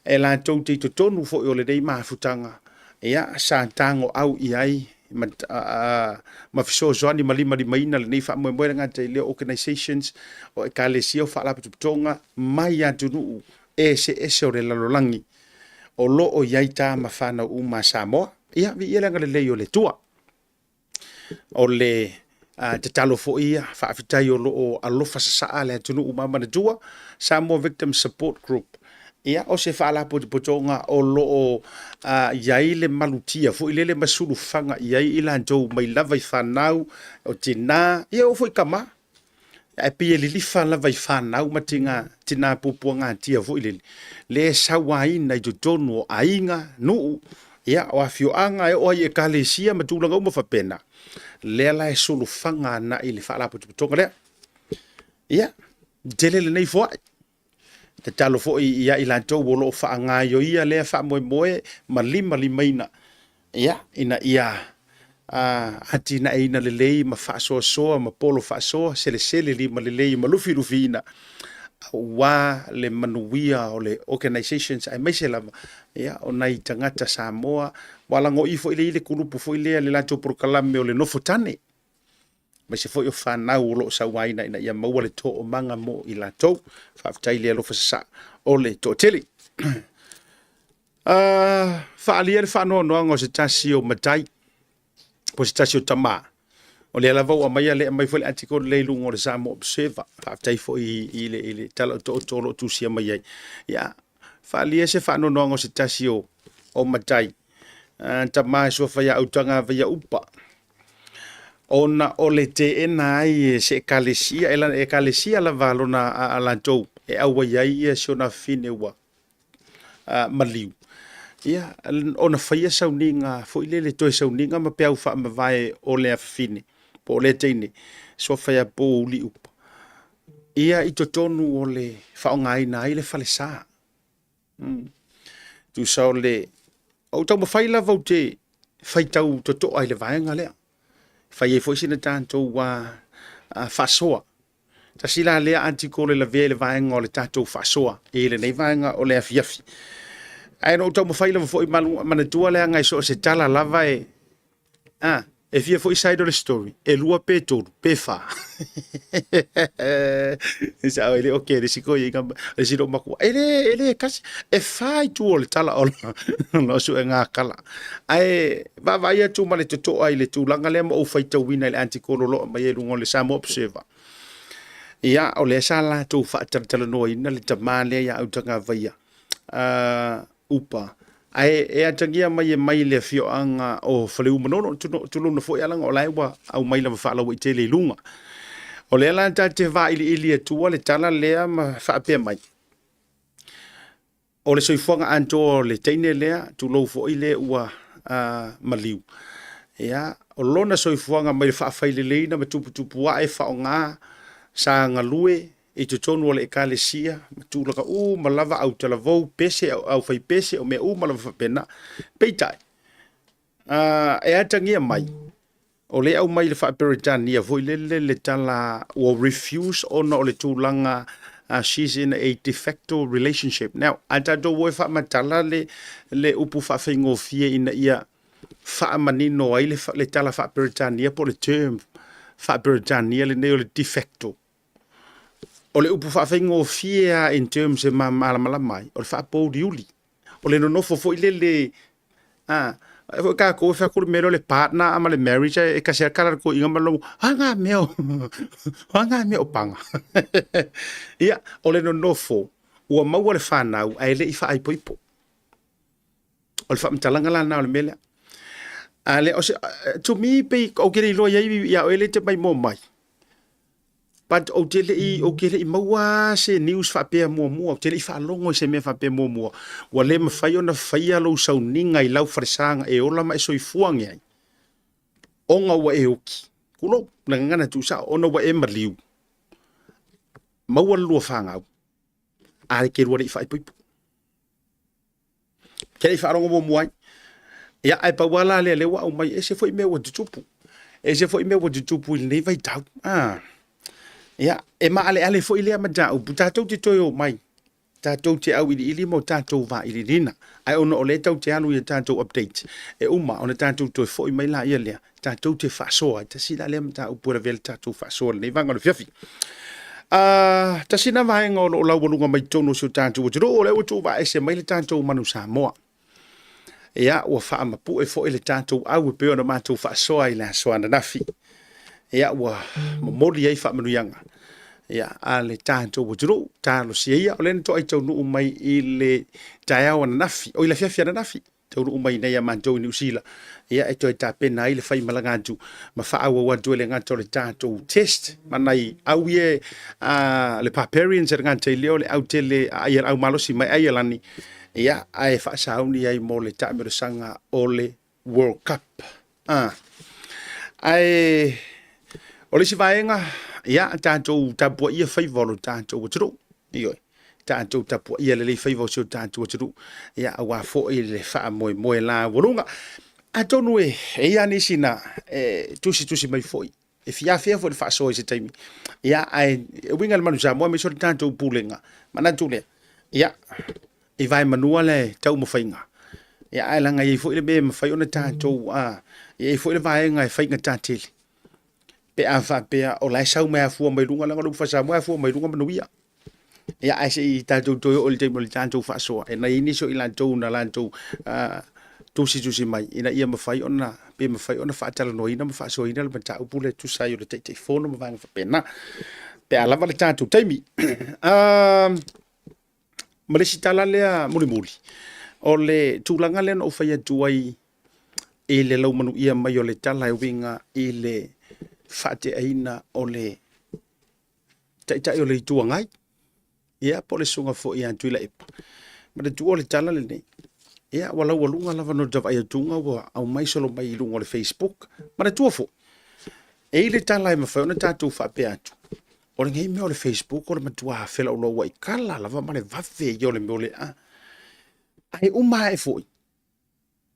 e latou te i totonu foi o lenei mafutaga, ia, sa tagoau i ai ma, ma fesoasoani ma limalimaina lenei faamoemoe, le gata i lea o organizations, o ekalesia, o faalapotopotoga mai atunuu eseese o le lalolagi o lo o i ai ta ma fanau uma a Samoa. Ia, viia le agalelei o le Atua. O le tatalo foi ia, faafetai o lo o alofa sasaa le atunuu ma manatua Samoa Victim Support Group. Ia, o se faalapotopotoga o lo o i ai le malutia foi lele ma sulufaga i ai i latou mai lava i fanau, o tina, ia oo foi i tama. Ae pei e lilifa lava i fanau ma tina, tina puapuagatia foi lele, le sauaina i totonu o aiga, nuu, ia, o afioaga, e oo ai i ekalesia ma tulaga uma faapena. Lea la e sulufaga agai i le faalapotopotoga lea. Ia, tele lenei foai. Tatalo foi ia i latou o lo o faagaioia lea faamoemoe ma limalimaina, ia, ina ia atinaeina lelei ma faasoasoa ma polo faasoa, selesele lima lelei ma lufilufiina, aua le manuia o le organizations aemaise lava, ia, o nai tagata Samoa. Ua lagoi foi le i le kulupu foi lea le latou polokalame o le nofo tane, aemaise foi o fanau o lo o sauaina ina ia maua le toomaga mo i latou. Faafetai le alofa sasaa o le toatele. Faaalia le faanoanoaga o se tasi o matai, po o se tasi o tama. O lea lava ua aumaia le aumai foi le article lea i luga o le Samoa Observer. Faafetai foi i le tala otooto o lo o tusia mai ai. Ia, faaalia se faanoanoaga o se tasi o matai, tama e suafa ia Autaga Vaiaupa, ona o le teena ai e se ekalesia, e ekalesia lava a lona a latou e auai ai ia si ona afafine ua maliu, ia, ona faia sauniga foi lele, toe sauniga ma peau faamavae o le afafine po o lea teine suafa ia Pouliupa, ia i totonu o le faaaogaina ai le falesa. Tusa o le ou taumafai lava ou te faitau totoa i le vaega lea, fai ai foi sina tatou faasoa. Tasi la lea article e lavea i le vaega o le tatou faasoa i lenei vaega o le afiafi. Ae na ou taumafai lava foi manatua leaga e so o se tala lava e E fia foi side o le story, e lua pe tolu, pe fa. E sa o ele okay, le siko i ngā, le silo makua. E le, e le kasi, e fa i tu o le tala o la su e ngā kala. Ae, vaavaai atu ma le totoa i le tulaga lea ma ou faitauina i le atikolo o lo o aumai ai i luga o le Samoa Observer. Ia, o lea sa latou faatalatalanoaina le tamā lea ia Autagavaia, Upa, ae e atagia mai e mai le afioaga o Faleu-Manono, tulouna foi alaga o la e ua aumai lava faalauaitele i luga. O lea la ta te vailiili atua le tala lea ma faapea mai, O le soifuaga atoa o le teine lea, tulou foi le ua maliu, ia, o lona soifuaga mai le faafaileleina ma tuputupuae faaaoga sa galue i totonu o le Ekalesia ma tulaga uma lava, autalavou, pese, aufaipese, o mea uma lava faapena. Peitai, e atagia mai, o lea e aumai i le faa-Peretania foi lele le tala ua refuse ona o le tulaga she's in a de facto relationship. Now, a tatou o e faamatala le, le upu faafaigofie ina ia faamanino ai le, le tala faa-Peretania po o le term faa-Peretania lenei o le de facto. O le upu faafaigofie lava in terms e malamalama ai, o le faapouliuli. O le nonofo foi lele, a, e foi kākou e whaku le mea le partner ama le marriage e kasi a kala ko inga malo a ngā mea o a ngā mea o panga. Ia, o le nonofo ua maua le whanau ae le i whaaipoipo. O le whaamatalaga la na o le mea lea. A le, o se, to me, pei, o ke le iloa iai ia oe le te mai mo mai. But ou te le i, ou te le i maua se news faapea muamua, ou te le i faalogo i se mea faapea muamua, ua le mafai ona faia lou sauniga i lau falesaga e ola ma e soifua age ai, ona ua e oki. Tulou, le gagana tuusao, ona ua e maliu. Maua le lua fanau, a e te lua le i faaipoipo. Ke le i faalogo muamua ai. Ia, ae pau lava la lea, lea ua aumai, ese foi mea ua tutupu. Ese foi mea ua tutupu i lenei vaitau. Ah. Ia, e maaleale foi lea mataupu, tatou te toe omai, tatou te auiliili ma o tatou vailiiliina. Ae ona o lea tatou te alu i a tatou update, e uma ona tatou toe foi mai laia lea, tatou te faasoa ai. Tasi la lea mataupu e lavea le tatou faasoa i lenei vaega o le afiafi. Tasi lena vaega o lo o laualuga mai totonu o si o tatou atunuu, o lea ua tuuvaaese mai le tatou manu Samoa. Ia, ua faamapue foi le tatou au e pei ona matou faasoa i le aso ananafi. Ia, ua momoli ai faamanuiaga ia, a le tatou atunuu, talosia ia, o lea na toai taunuu mai i le taeao ananafi, o i le afiafi ananafi, taunuu mai nei a matou i Niu Sila, ia e toe tapena ai le faimalaga atu ma faaauau atu e le gata o le tatou test ma nai au ia a le Barbarians e le gata i lea o le au tele a ai au malosi mai Aialani, ia ae faasauni ai mo le taamilosaga o le World Cup. Ae o le isi vaega, ia tatou tapuaia faiva o lo tatou atunuu. Ioe, tatou tapuaia lelei faiva o si o tatou atunuu, ia aua foi le faamoemoe laualuga. Atonu e i ai lava nisi na e tusitusi mai foi, e fia afea foi le faasoa i se taimi. Ia, ae e uiga i le Manu Samoa aemaise o le tatou Pulega, manatu lea, ia, i vaemanua le taumafaiga, ia, ae leaga e i ai foi le mea e mafai ona tatou, e i ai foi le vaega e faigata tele, pe a faapea o la e sau mai afua mai luga, leaga o le upu faa-Samoa e afua mai luga manuia. Ia, ae se i tatou toe oo i le taimi o le tatou faasoa, e na i ai nisi o i latou na latou tusitusi mai ina ia mafai ona, pe mafai ona faatalanoaina ma faasoaina le mataupu lea e tusa ai o le Taitaifono ma vaega faapena, pe a lava le tatou taimi. Ma le isi tala lea mulimuli, o le tulaga lea na ou fai atu ai i le laumanuia mai o le tala e uiga i le faateaina o le Taitai o le Itu Agai, ia po o le susuga foi ia Tuilaepa. Manatua o le tala lenei, ia ua laualuga lava no tavaai atuga ua aumai solo mai i luga o le Facebook. Manatua foi, e i le tala e mafai ona tatou faapea atu, o lenei mea o le Facebook o le matua felaulau ai kala lava ma le vave ia o le mea o le a. Ae uma ae foi,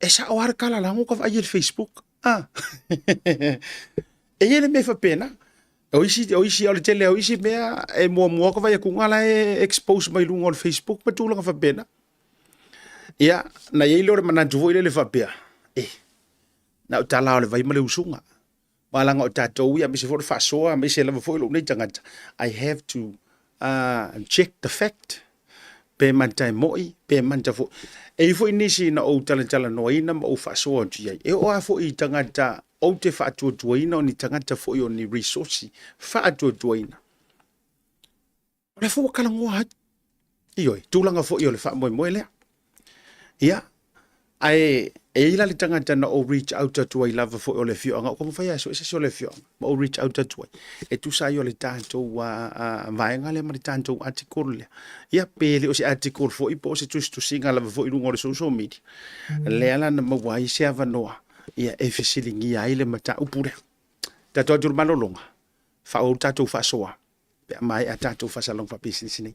e sao lava le kala lago ka vaai i le Facebook. Ah. E i ai le mea faapena. O isi, o isi, o le tele o isi mea e muamua ka vai atu la e expose mai luga o le Facebook ma tulaga faapena. Ia, na i ai lea o le manatu foi lele faapea, eh, Na o tala o le vai ma le usuga. Aua leaga o tatou ia, aemaise foi o le faasoa, aemaise lava foi lou nei tagata, I have to check the fact, pe mata e mo'i, pe mata foi. E i ai foi nisi na ou talatalanoaina ma ou faasoa atu i ai, e oo lava foi i tagata ou te faatuatuaina o ni tagata foi o ni resource faatuatuaina. O lea foi ua talanoa ai. Ioe, tulaga foi o le faamoemoe lea. Ia, ae e i ai la le tagata na ou reach out atu ai lava foi o le afioaga, o taumafai lava e sue se isi o le afioaga, ma ou reach out atu ai, e tusa ai o le tatou vaega lea ma le tatou article lea. Ia, pe le o se article foi po o se tusitusiga lava foi i luga o le social media, lea la na maua ai se avanoa, ia, e fesiligia ai le mataupu lea. Tatou atu i le malologa, faaauau le tatou faasoa pe a maea tatou faasalaga faapisinisi nei.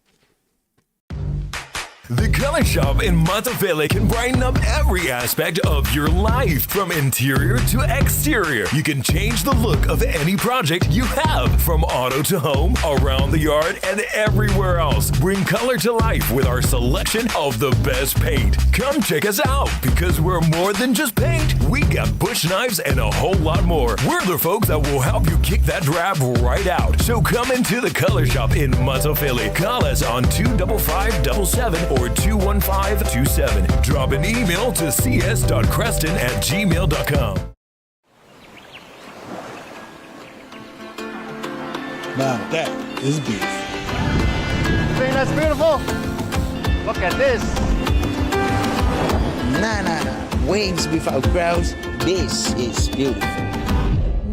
The Color Shop in Matafele can brighten up every aspect of your life, from interior to exterior. You can change the look of any project you have, from auto to home, around the yard, and everywhere else. Bring color to life with our selection of the best paint. Come check us out because we're more than just paint. We got bush knives and a whole lot more. We're the folks that will help you kick that drab right out. So come into the Color Shop in Matafele. Call us on 25577 or 21527. Drop an email to cs.creston at gmail.com. Now that is beautiful. Think that's beautiful? Look at this. Nah, nah, nah. Waves without crowds. This is beautiful.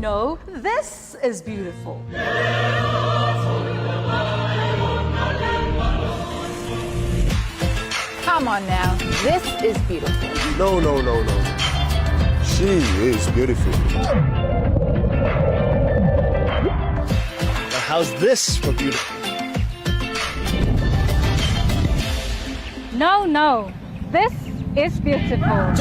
No, this is beautiful. Come on now, this is beautiful. No, no, no, no. She is beautiful. Now how's this for beautiful? No, no, this is beautiful.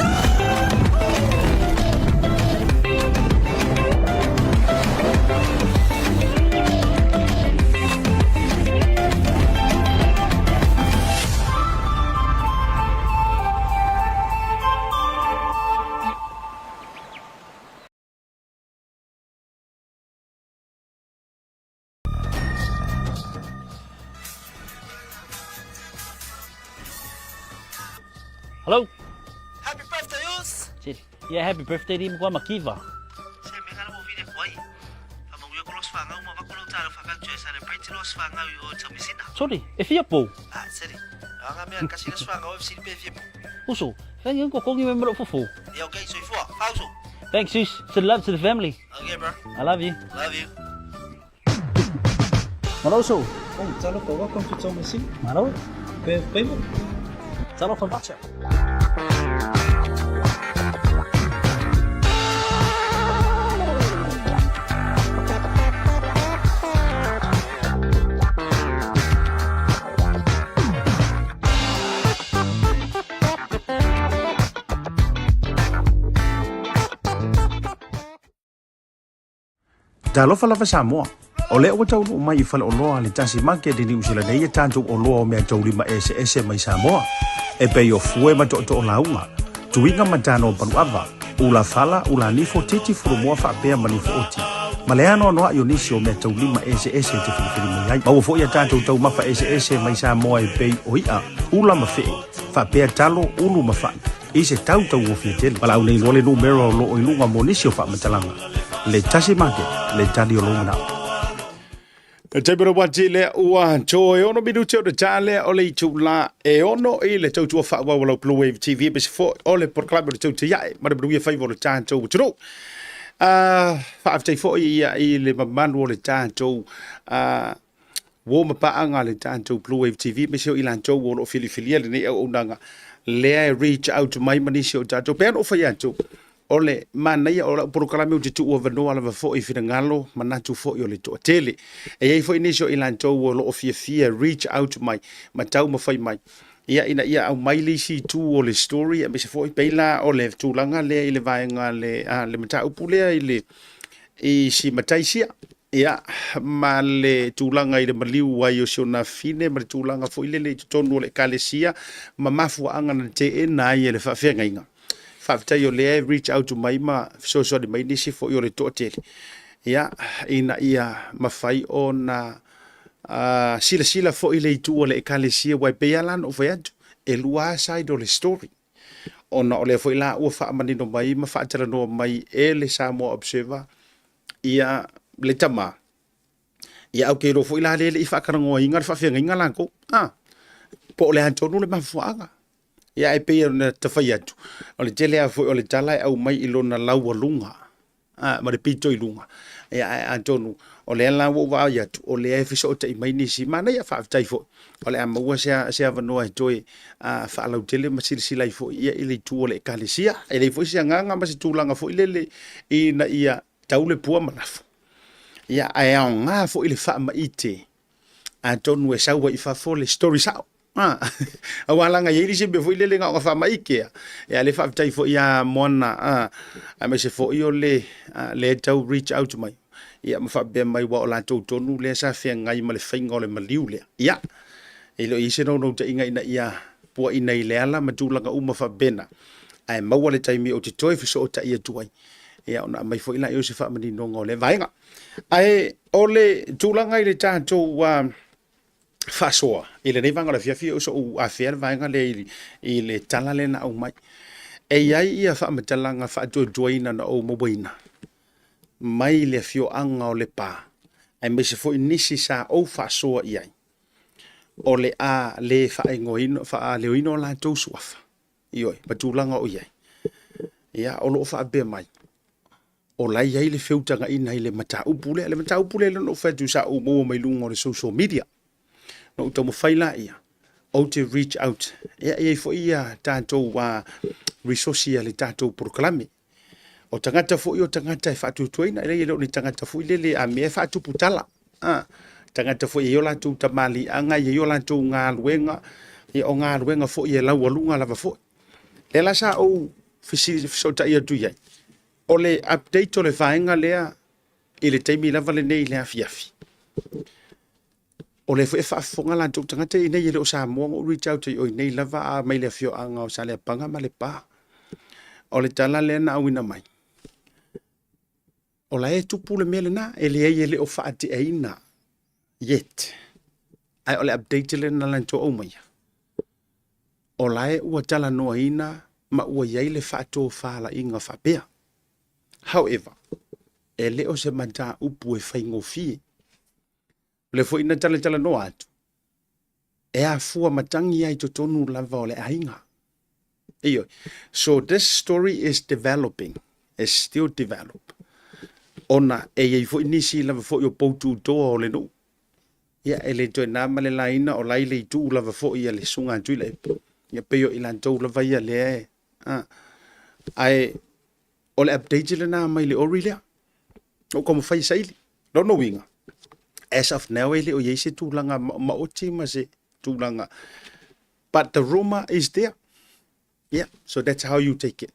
Hello. Happy birthday, us. Yeah, happy birthday di mkwa makiva. Se me kana mo vile kwai. Fa mo yo kolos fa ngau ma bakolo talo fa ka celebrate los fa ngau yo tamisina. Sorry, e fia pou. Ah, seri. Anga mea kasi las fa ngau FC pe fia pou. Uso, thank you ko kongi me mro fufu. Yeah, okay, so ifua. Fauso. Thanks, sis. Send love to the family. Okay, bro. I love you. Love you. Malo, uso. Oh, talofa, welcome to Tomasina. Malo. Pe pemo. Talofa macha. Talofa lava Samoa. O lea ua taunuu mai i faleoloa a le Tasi Market i Niu Sila nei e tatou oloa o meataulima eseese mai Samoa, e pei o fue ma tootoo lauga, tuiga ma tano paluava, ula fala, ula nifo, titi furumoa faapea ma nifo oti. Ma le anoanoai o nisi o meataulima eseese e te filifili mai ai. Maua foi a tatou taumafa eseese mai Samoa e pei o i'a, ula ma fe'e, faapea talo, ulu ma fa'i, i se tautaugofie tele. Valaau nei loa le numera o loo i luga mo nisi o faamatalaga. Le Tasi Market, le tali o lou manao. Le taimi o le wati lea ua to e ono minute o le tā lea o le itula e ono i le tautua faaauau a lau Blue Wave TV aemaise foi o le polokalame o le Tautai Ae ma le manuia faiva o le tatou atunuu. Faafetai foi ia i le mamalu o le tatou uo ma paaga a le tatou Blue Wave TV aemaise o i latou o lo o filifilia lenei auaunaga lea e reach out mai ma nisi o tatou. Pei ona ou fai atu, O le manaia o lau polokalame ou te tuuavanoa lava foi i finagalo, manatu foi o le toatele. E i ai foi nisi o i latou o lo o fiafia reach out mai ma taumafai mai ia ina ia aumai le isi itu o le story aemaise foi pei la o le tulaga lea i le vaega le, a, le mataupu lea i le i si matai sia ia ma le tulaga i le maliu ai o si ona afine ma le tulaga foi lele i totonu o le ekalesia ma mafuaaga na teena ai e le faafeagaiga. Faafetai o lea e reach out mai ma fesoasoani mai nisi foi o le toatele, ia, ina ia mafai ona silasila foi i le itu a le Ekalesia, aua e pei lava la ona ou fai atu, e lua lava side o le story. Ona o lea foi la ua faamanino mai ma faatalanoa mai e le Samoa Observer ia le tama, Ia ae ou te iloa foi la lea e le i faatalanoaina le faafeagaiga latou. A, po o le a tonu le mafuaaga. Ia ae pei ona ta fai atu, o le tele lava foi o le tala e aumai i lona laualuga a, ma le pito i luga. Ia ae atonu o lea la ua ou vaai atu, o lea e fesootai mai nisi, manaia faafetai foi. O le a maua se, se avanoa e toe faalautele ma silasila ai foi ia i le itu o le ekalesia. E leai foi se agaga ma se tulaga foi lele ina ia tau le pua ma lafo. Ia, ae aoga foi le faamaite atonu e sau ai i fafo le story sao. Ha. Aua leaga e i ai nisi mea foi lele na ona faamaite lava. Ia, le faafetai foi ia Moana, a, aemaise foi o le, a, lea e tau reach out mai. Ia, ma faapea mai ua o latou tonu lea sa feagai ma le faiga o le maliu lea. Ia, e le o i ai se naunautaiga ina ia puaina i le ala ma tulaga uma faapena, ae maua le taimi ou te toe fesootai atu ai. Ia ona aumai foi lea o se faamaninoga o lea vaega. Ae o le tulaga i le tatou faasoa i lenei vaega o le afiafi, o sou afea le vaega lea i, i le tala lea na aumai. E i ai ia faamatalaga faatuatuaina na ou mauaina mai le afioaga o Lepa, aemaise foi nisi sa ou faasoa i ai, o le a le faaigoaina, faaleoina o latou suafa. Ioe, ma tulaga o i ai. Ia, o lo o faapea mai, o la e i ai le feutagaina i le mataupu lea. Le mataupu lea na ou fai atu sa ou maua mai luga o le social media. Na ou taumafai laia, ou te reach out. Ia, e i ai foi ia tatou resource a le tatou polokalame. O tagata foi o tagata e faatuatuaina, e leai e le o ni tagata foi lele a mea e faatupu tala. A, tagata foi e i ai o latou tamaliiaga, e i ai o latou galuega, ia o galuega foi e laualuga lava foi. Lea la sa ou fesootai atu i ai, o le update o le vaega lea i le taimi lava lenei i le afiafi. O lea foi e faafofoga latou tagata ia nei e le o Samoa na ou reach out ai o i nei lava a mai le afioaga o Saleapaga ma Lepa. O le tala lea na auina mai, o la e tupu le mea lena, e leai e le o faateaina yet. Ae o le update lea na latou aumaia, o la e ua talanoaina ma ua i ai le faatofalaiga faapea. However, e le o se mataupu e faigofie. O lea foi na talatalanoa atu, e afua matagi ai totonu lava o le aiga. Ioe. So this story is developing, is still develop. Ona e i ai foi nisi lava foi o poututoa o le nuu. Ia, e le toe na ma le laina o la i le itu lava foi a le Susuga a Tuilaepa. Ia, pei o i latou lava ia lea e, a. Ae o le update lena mai le ori lea. Na ou taumafai e saili. Lona uiga, as of now e le o i ai se tulaga maoti ma se tulaga. But the rumor is there. Yeah, so that's how you take it.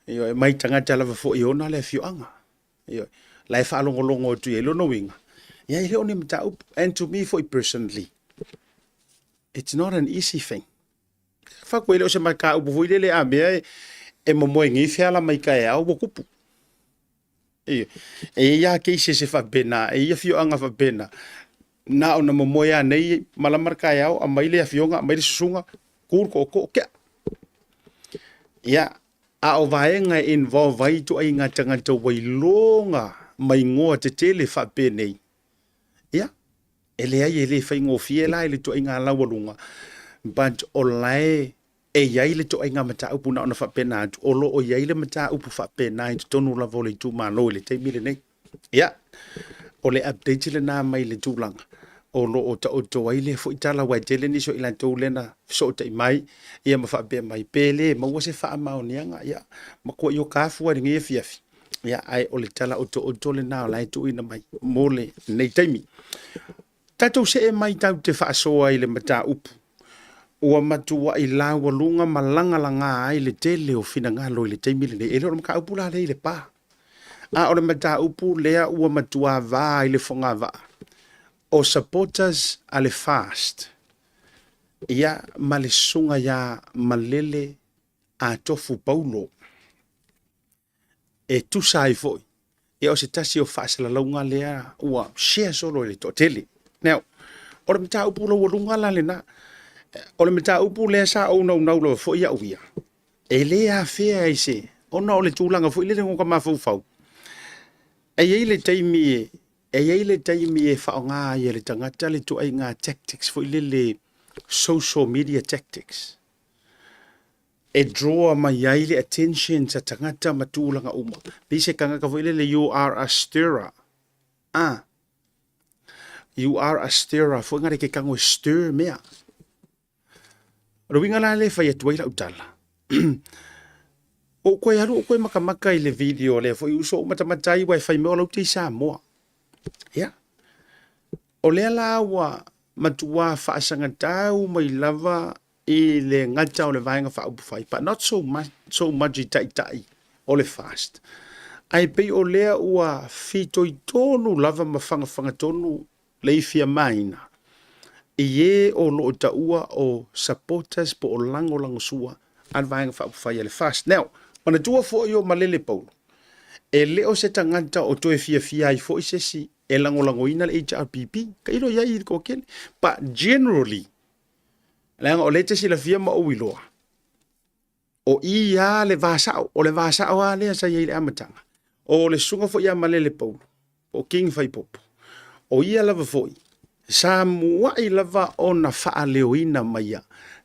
Ioe, mai tagata lava foi e ona le afioaga. Ioe, la e faalogologo atu i ai lona uiga. Ia, e le o ni mataupu. And to me foi personally, it's not an easy thing. Fatu e le o se mataupu foi lele a mea e momoe nei feala mai taeao ua tupu. E i ai lava cases e faapena, e i ai afioaga faapena, na ona momoe lava nei malama le taeao, aumai le afioga, aumai le susuga, tu le tootoo, tea. Ia, a o vaega e involve ai ituaiga tagata ua iloga ma igoa tetele faapenei, ia, e leai e le faigofie la i le ituaiga laualuga, but o la e E i ai le ituaiga mataupu na ona faapena atu, o lo o i ai le mataupu faapena i totonu lava o le itumalo i le taimi lenei. Ia, o le update lena mai le tulaga o lo o taoto ai lea foi tala aua e tele nisi o i latou lea na fesootai mai ia ma faapea mai pe le maua se faamaoniaga, ia matuai oka fua i lenei afiafi. Ia, ae o le tala otooto lena o la e tuuina mai mo lenei taimi. Tatou see mai tatou te faasoa i le mataupu ua matuai laualuga ma lagalaga ai le tele o finagalo i le taimi lenei. E le o le mataupu la lea i Lepa, a o le mataupu lea ua matua va i le fogavaa o supporters a le FAST ia ma le susuga ia Malele Atofu Paulo. e tusa ai foi ia o se tasi o faasalalauga lea ua share solo i le toatele. Now, o le mataupu laualuga la lena, o le mataupu lea sa ou naunau lava foi au ia, e le afea i se, ona o le tulaga foi lele ua mafaufau, e i ai le taimi e, e i ai le taimi e faaaoga ai e le tagata le ituaiga tactics foi lele, social media tactics, e draw mai ai le attention sa tagata ma tulaga uma. Pei se tagata foi lele, you are a stirrer. Ah, you are a stirrer foi ngare ke kango e stir mea. O le uiga la lea e fai atu ai lau tala. O koe alu o koe makamaka i le video lea foi uso o matamata ai wa e fai mea o lau te i Samoa. Ia. O lea la ua matua faasagatau mai lava i le gata o le Vaega Faaupufai, but not so much, so much i taitai o le FAST. Ae pei o lea ua fitoitonu lava ma fagafagatonu le ifiamaina i e o lo o taua o supporters po o lagolagosua a le Vaega Faaupufai a le FAST. Now, manatua foi o Malele Paulo, e le o se tagata o toe fiafia ai foi se isi e lagolagoina le HRPP. Tailo i ai i le toatele. But generally, leaga o lea e te silafia ma ou iloa, o i lava le va sao, o le va sao lava lea sa i ai i le amataga. O le susuga foi ia Malele Paulo, po o King Faipopo, o ia lava foi, sa muai lava ona faaleoina mai ia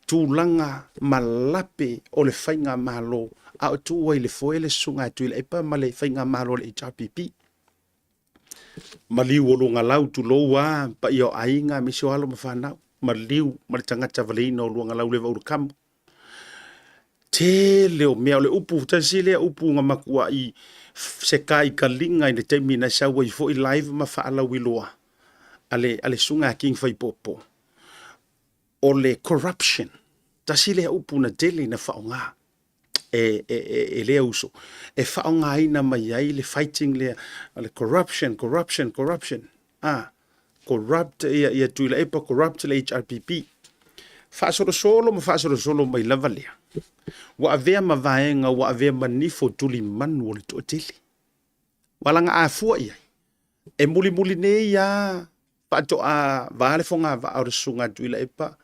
tulaga ma lape o le faigamalo a o tu ai i le foe le susuga a Tuilaepa ma le faigamalo a le HRPP. Maliu o Luagalau, tulou a paia o aiga aemaise o alo ma fanau, maliu ma le tagata valeina o Luagalau le Vaulakamu. Tele o mea, o le upu, tasi lea upu na matuai sekai i kaliga i le taimi na sau ai foi live ma faalauiloa a le, a le susuga a King Faipopo, o le corruption. Tasi lea upu na tele na faaaoga. e, e, e, e lea uso, e faaaogaina mai ai le fighting lea, le corruption, corruption, corruption. Ah, corrupt ia, ia Tuilaepa, corrupt le HRPP. Faasolosolo ma faasolosolo mai lava lea. Ua avea ma vaega, ua avea ma nifo tulimanu o le toatele. Ua laga afua i ai. E mulimuli nei a faatoa va le fogavaa o le susuga a Tuilaepa,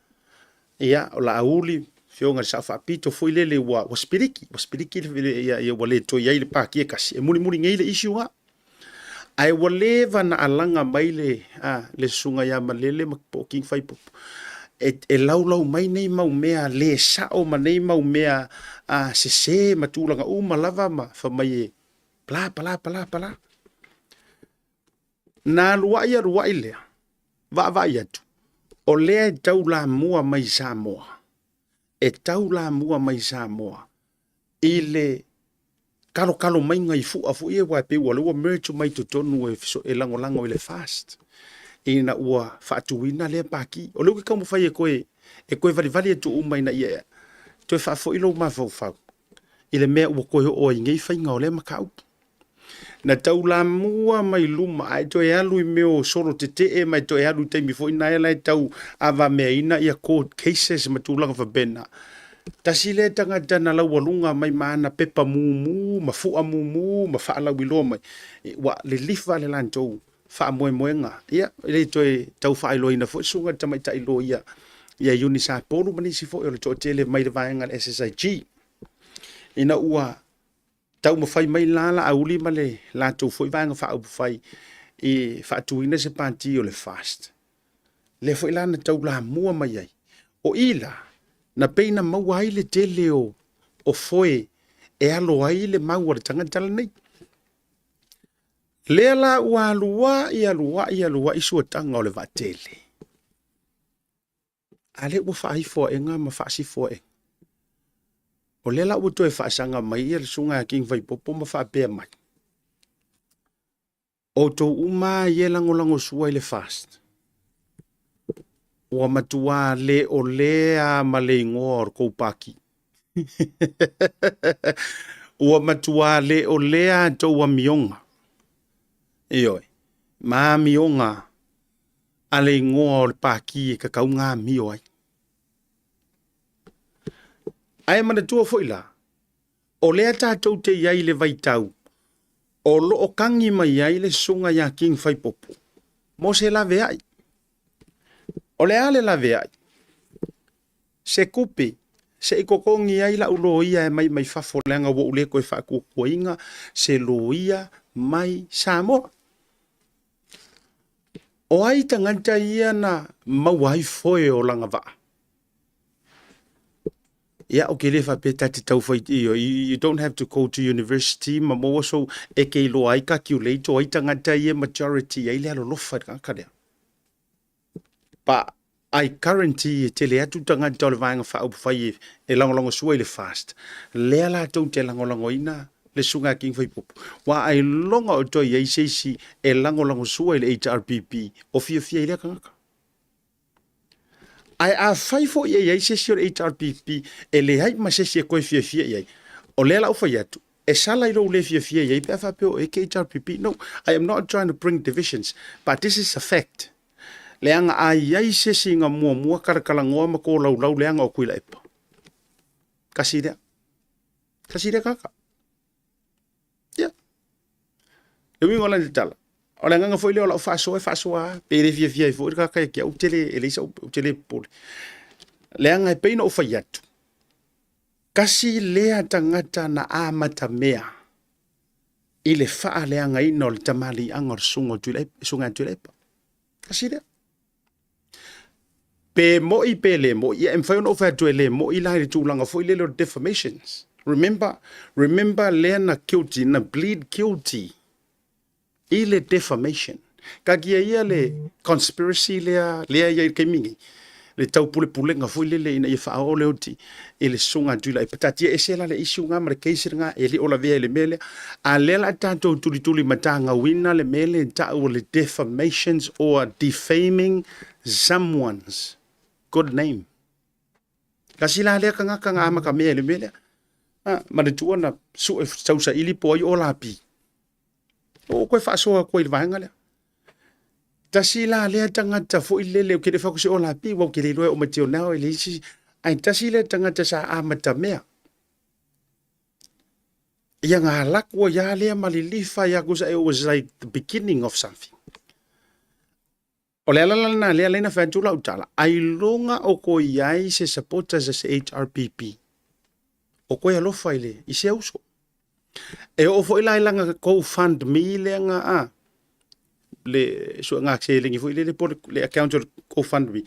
ia, o Laauli, afioga i le Sao Faapito foi lele ua, ua sipiliki, ua sipiliki ia, ia ua le toe i ai le pati e tasi, e mulimuli nei le issue na. Ae ua leva na alaga mai le, a, le susuga ia Malele ma po o King Faipopo, e, e laulau mai nei mau mea le sao ma nei mau mea a, sese ma tulaga uma lava ma fai mai e pala, pala, pala, pala. Na aluai aluai lea, vaavaai atu, o lea e taulamua mai Samoa, e taulamua mai Samoa i le kalokalo maiga i fua foi ia, aua e pei ua lea ua merge mai totonu e, e lagolago i le FAST ina ua faatuina lea paki. O lea ua taumafai e toe, e toe valivali atu uma ina ia toe faafoi lou mafaufau i le mea ua toe oo ai nei faiga o lea mataupu. Na taulamua mai luma ae toe alu i mea o solo tetee ma e toe alu i taimi foi na ela e tau avameaina ia court cases ma tulaga faapena. Tasi lea tagata na laualuga mai ma ana pepa mumu ma fua mumu ma faalauiloa mai, ua lilifa le latou faamoemoega. Ia, e le toe tau faailoaina foi le susuga i le tamaitai loia ia Eunice Apolu ma nisi foi o le toatele mai le vaega a le SSIG. Ina ua Taumafai mai la Laauli ma le latou foi Vaega Faaupufai e faatuina se pati o le FAST. Lea foi la na taulamua mai ai. O i la, na pei na maua ai le tele o, o foe e alo ai le mau a le tagata lenei. Lea la ua aluai aluai aluai suataga o le vaatele. A lea ua faaifo aega ma faasifo aega. O lea la ua toe faasaga mai ia le susuga ia King Faipopo ma faapea mai, outou uma ia e lagolagosua i le FAST, ua matua le o lea ma le igoa o le tou paki. Ua matua le o lea a tou amioga. Ioe, ma amioga a le igoa o le paki e tatau ona amio ai. Ae manatua foi la, o lea tatou te i ai i le vaitau O lo o kagi mai ai le susuga ia King Faipopo mo se laveai. O le a le laveai? Se kupe se i kokogi ai lau loia e mai mai fafo leaga ua ou le toe faakuakuaina se loia mai Samoa. O ai tagata ia na maua ai foe o lana vaa? Ia, ou ke le faapea ta te tau fai, you don't have to go to university ma maua sou e ke iloa ai calculate o ai tagata ia majority ai le alolofa i le tagata lea. But I guarantee e tele atu tagata o le Vaega Faaupufai e lagolagosua i le fast, lea latou te lagolagoina le Susuga a King Faipopo. Ua ailoga o toe i ai se isi e lagolagosua i le HRPP o fiafia i lea tagata. Ae afai foi e i ai se isi o le HRPP e leai ma se isi e toe fiafia i ai, o lea la ou fai atu, e sala i lou le fiafia i ai pe a faapea o e ke HRPP. No, I am not trying to bring divisions, but this is a fact. Leaga a i ai se isi na muamua kalakalanoa ma kolaulau leaga o Tuilaepa. Kasi lea. Kasi lea kaka. Ia. Le uiga o lana tala, o le agaga foi lea o lau faasoa e faasoa lava, pe le fiafia ai foi le tagata ia te au, ou te le, e leai sau, ou te le popole. Leaga e pei ona ou fai atu, tasi lea tagata na amatamea i le faaleagaina o le tamaliiaga o le susuga o Tuilaepa, susuga ia Tuilaepa. Tasi lea. Pe moi pe le moi, ia e mafai ona ou fai atu e le moi la i le tulaga foi lele o le defamations. Remember, remember lea na guilty, na plead guilty i le defamation. Kakia ia le conspiracy lea, lea i ai i le taimi nei, le taupulepulega foi lele ina ia faaoo le oti i le susuga a Tuilaepa. Taatia ese la le issue lena ma le case lena e le o lavea i le mea lea. A lea la tatou tulituli matagauina le mea lea e tau o le defamations or defaming someone's good name. Kasi la lea tagata na amatamea i le mea lea. Ha, manatua na sue tausaili po ai o lapi. O koe faasoa atu ai i le vaega lea. Tasi la lea tagata foi lele, ou te le fai atu se olapi, ua ou te le iloa e oo mai till now e leai se isi, ae tasi lea tagata sa amatamea. Ia na alu atu ai lava lea ma lilifa ia atu, it was like the beginning of something. O le ala la lena lea ala ai na fai atu lau tala, ailoga o koe i ai se supporters a se HRPP, o koe alofa i le, i sea uso. E oo foi la i lana GoFundMe lea na a, le suega seleni foi lele po o le account o le GoFundMe,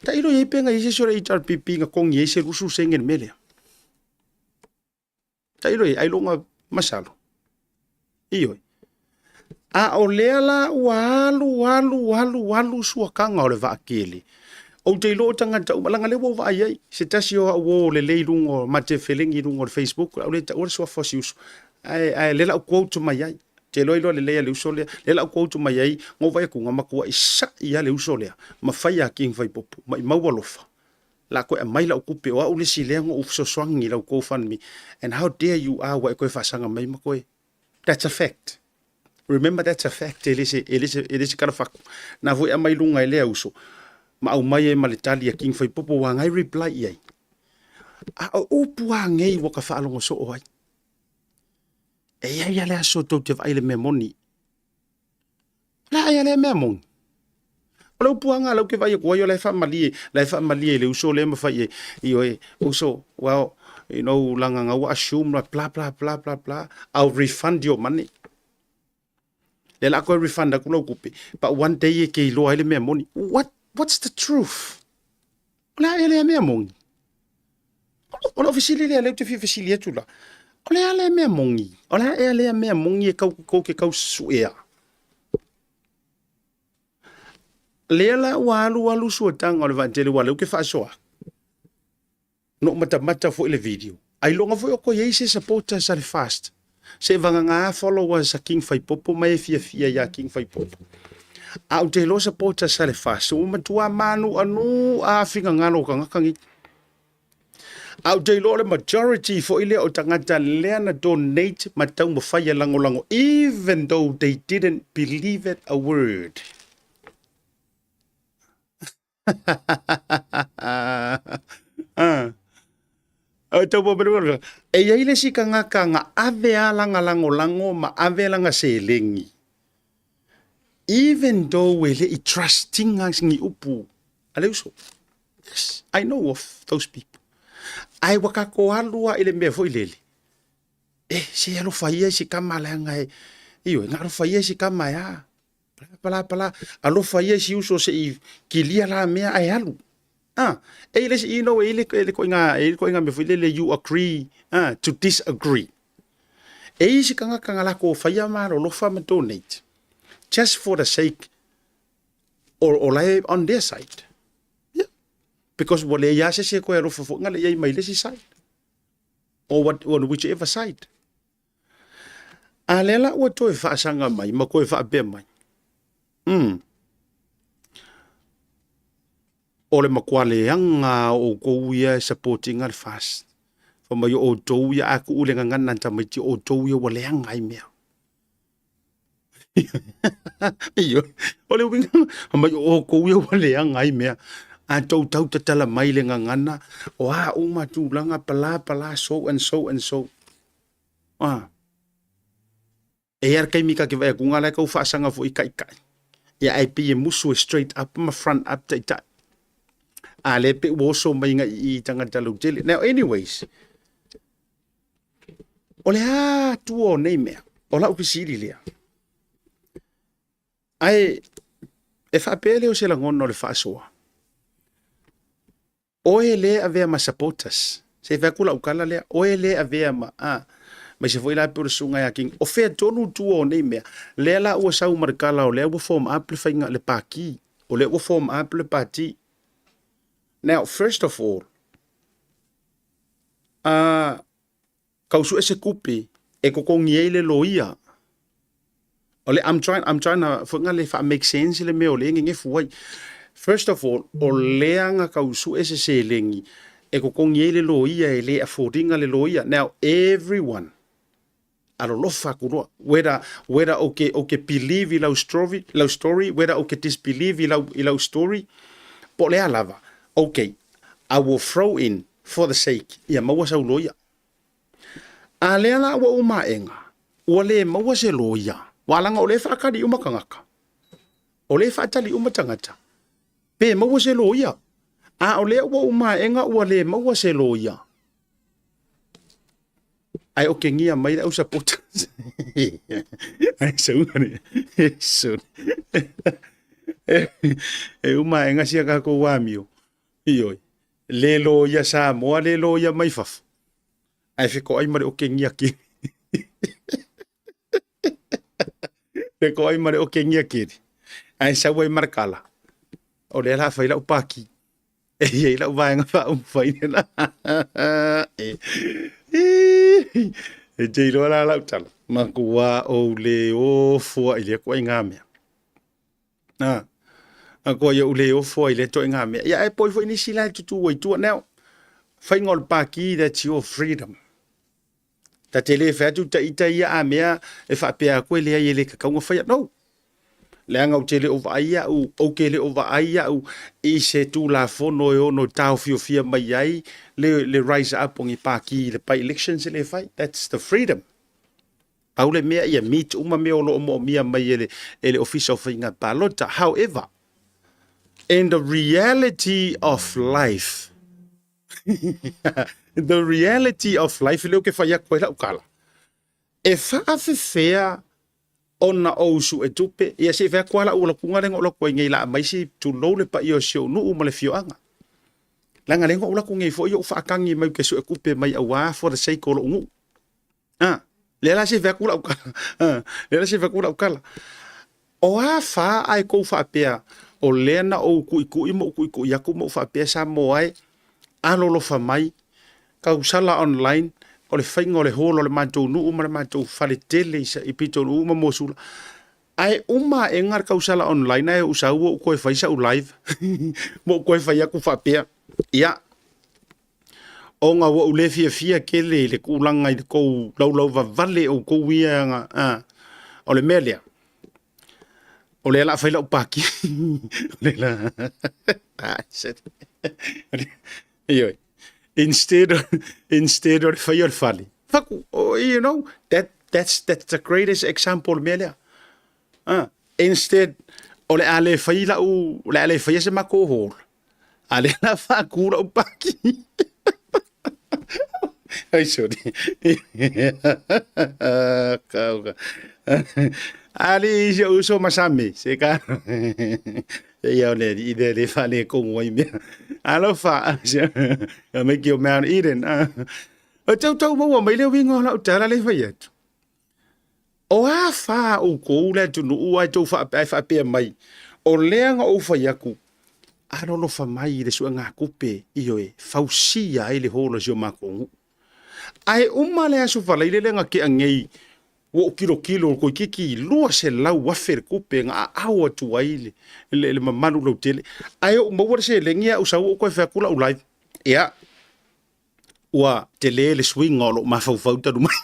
tailo i ai pe na i ai se isi o le HRPP na togi ai se 20 sene i le mea lea. Tailo i ai ailoga masalo. Ioe. A o lea la ua alu, alu, alu, alu suakaga o le vaatele. Ou te iloa o tagata uma, leaga lea ua ou vaai ai, se tasi o au uo lelei i luga o, ma te felegi i luga o le Facebook, o le au lea taua le suafa o si uso. Ae, ae lea la ou quote mai ai. Ou te iloa iloa lelei a le uso lea, lea la ou quote mai ai, na ou vaai atu, na matuai sa'i lava le uso lea, ma fai a King Faipopo, maimau alofa. La koe aumai lau tupe o au le isi lea na ou fesoasoani i lau GoFundMe and how dare you a ua e toe faasaga mai ma koe that's a fact remember that's a fact e le se e le se e le se tala fatu na foi aumai luga e lea uso ma aumai ai ma le tali a King Faipopo ua ngai reply i ai a o upu a nei ua ka faalogo soo ai e i ai a le aso tou te vaai le mea moni. O le a ea lea mea moni? O le upuaga lea ou te vaai atu ai o la e faamalie, la e faamalie i le uso lea ma fai i ai, ioe, uso, well, you know, leaga na ua assume la bla bla bla bla bla, I'll refund your money. Lea la a toe refund atu lau tupe, but one day e te iloa ai le mea moni. What, what's the truth? O le a ea lea mea moni? O lau fesili lea, lea ou te fia fesili atu la. O le a lea mea moni? O le a ea lea mea moni e kau, kou te kau suea? Lea la ua alu alu suataga o le vaatele ua lea ou te faasoa. Na ou matamata foi i le video. Ailoga foi o koe i ai se supporters a le fast. Se vagana followers a King Faipopo ma e fiafia ia King Faipopo. A ou te iloa supporters a le fast, ua matua manuanua a finagalo o tagata nei. A ou te iloa o le majority foi lea o tagata lea na donate ma taumafai e lagolago even though they didn't believe it a word. Ah. Tau pa e iai le isi tagata na ave a lana lagolago ma ave lana seleni even though e le i trust ina ni upu a le uso. Yes, I know of those people. Ae ua tatou alu lava i le mea foi lele, e se alofa ia i si tama leaga e, ioe, na alofa ia i si tama e a, pala pala, alofa ia i si uso se i kilia la mea ae alu. Ah, e i le isi, you know, e i le, le koinga, e i le koinga mea foi lele, you agree to disagree. E i isi tagata na latou faia ma alolofa ma donate, just for the sake o la e on their side. Yeah. Because ua leai lava se isi e toe alofa foi na le i ai mai le isi side. Or what, on whichever side. A lea la ua toe faasaga mai ma toe faapea mai. O le matua leaga o outou ia e support ina le FAST. Fai mai o outou ia a tuu le gagana a tamaiti o outou ia ua leaga ai mea. Ioe, o le uiga, fai mai o outou ia ua leaga ai mea. A tou tau tatala mai le gagana, o a uma tulaga pala pala so and so and so. Ah. E i ai le taimi ta te vaai atu la e tau faasaga foi i taitai. Ia ae pei e musu e straight up ma front up taitai. A lea pei ua oso mai agai i i tagata lautele. Now anyways, o le a tua o nei mea? O lau fesili lea. Ae e faapea lea o se lagona o le faasoa. Oe le avea ma supporters. Se i fai atu lau tala lea, oe le avea ma, a, aemaise foi la pei o le susuga ia King, o fea tonu tua o nei mea? Lea la ua sau ma le tala o lea ua form up le faiga, le pati, o lea ua form up le pati. Now, first of all, a, Tau sue se tupe e totogi ai le loia. O le, I'm trying, I'm trying to, foi le faa make sense le mea o le gegefu ai. First of all, o lea na tau sue se seleni e totogi ai le loia e le afford ina le loia. Now, everyone, alolofa atu loa, whether, whether ou te, ou te believe i lau story, lau story, whether ou te disbelieve i lau, i lau story, po o le a lava, okay, I will throw in for the sake ia maua sau loia. A lea la ua uma aʻega, ua le maua se loia, ua laga o lea e faatali uma tagata. O lea e faatali uma tagata, pe maua se loia. A o lea ua uma aʻega ua le maua se loia. Ae okegia mai le au sapota. Ai sauga ne. Sorry. E uma aʻega sia kākou amio. Ioe. Le loia Samoa, le loia mai fafo. Ae fetoai ma le okegia kiri. Fetoai ma le okegia kiri. Ae sau ai ma le kala. O lea la fai lau paki. E i ai lau vaega faaumufai lena. E te iloa la lau tala. Matua ou le ofo ai lea ituaiga mea. A, a koa ia ule ofo ai le ituaiga mea. Ia e poi foi nisi la e tutū ai tua. Now, faiga o le paki, that's your freedom. Ta te le fai atu ta ita ia a mea e faapea atu e leai e le tatau ona faia. No. Leaga ou te le o vaai au, ou te le o vaai au i se Tulafono e ono taofiofia mai ai le, le rise up o ni paki i le by-elections e le fai. That's the freedom. Pau le mea ia meet uma mea o lo o moomia mai e le, e le Ofisa o Faiga Palota. However, in the reality of life, the reality of life, lea ou te fai atu ai lau tala, e faafefea ona ou suetupe, ia se i fai atu lava lau ulakuga lea na ou alu atu ai nei la aumai se tulou le paia o si ou nuu ma le afioaga. Leaga lea na ou alu atu nei foi ou faatagi mai ou te suetupe mai aua for the sake o lou nuu. A, lea la se fai atu lau tala. A, lea la se fai atu lau tala. O a fa ae kou faapea, o lea na ou kuʻikuʻi ma ou kuʻikuʻi atu ma ou faapea Samoa e, alolofa mai, tausala online, o le faiga o le hall o le matou nuu ma le matou fale tele i, i pitonuu ma Mosula. Ae uma aʻega le tausala online ae ou sau ou toe fai sau live ma ou toe fai atu faapea, ia, Ona ua ou le fiafia tele i le tulaga i le tou laulau vavale outou ia aga, a, o le mea lea, o lea la fai lau paki. O lea la, ioe. Instead instead o le faia o le fale. Faku, oh, you know, that's the greatest example mea lea. Ah, instead o le a le fai lau, o le a le faia se makou hall. A le la faaku lau paki. Ai, sorry. Kau ka. Ali si uso masami se ka. Ia o le i le le fa le kongo ai mea. Alofa. Ia make your man Eden. O tau tau maua mai le wingo la utala le fai atu. O a fa o kou le atunuu ai tou ai faapea mai, o lea na ou fai aku, alolofa mai i le suegakupe, ioe, fausia ai le holo o si o makou nuu. Ae uma le aso falaile lea na tea nei, ua ou kilokilo toeitiiti 200,000 le tupe na aao atu ai le, le, le mamalu lautele. Ae ou maua le seleni ae ou sau ou toe fai atu lau live. Ia, ua tele le suiga o lou mafaufau talu mai.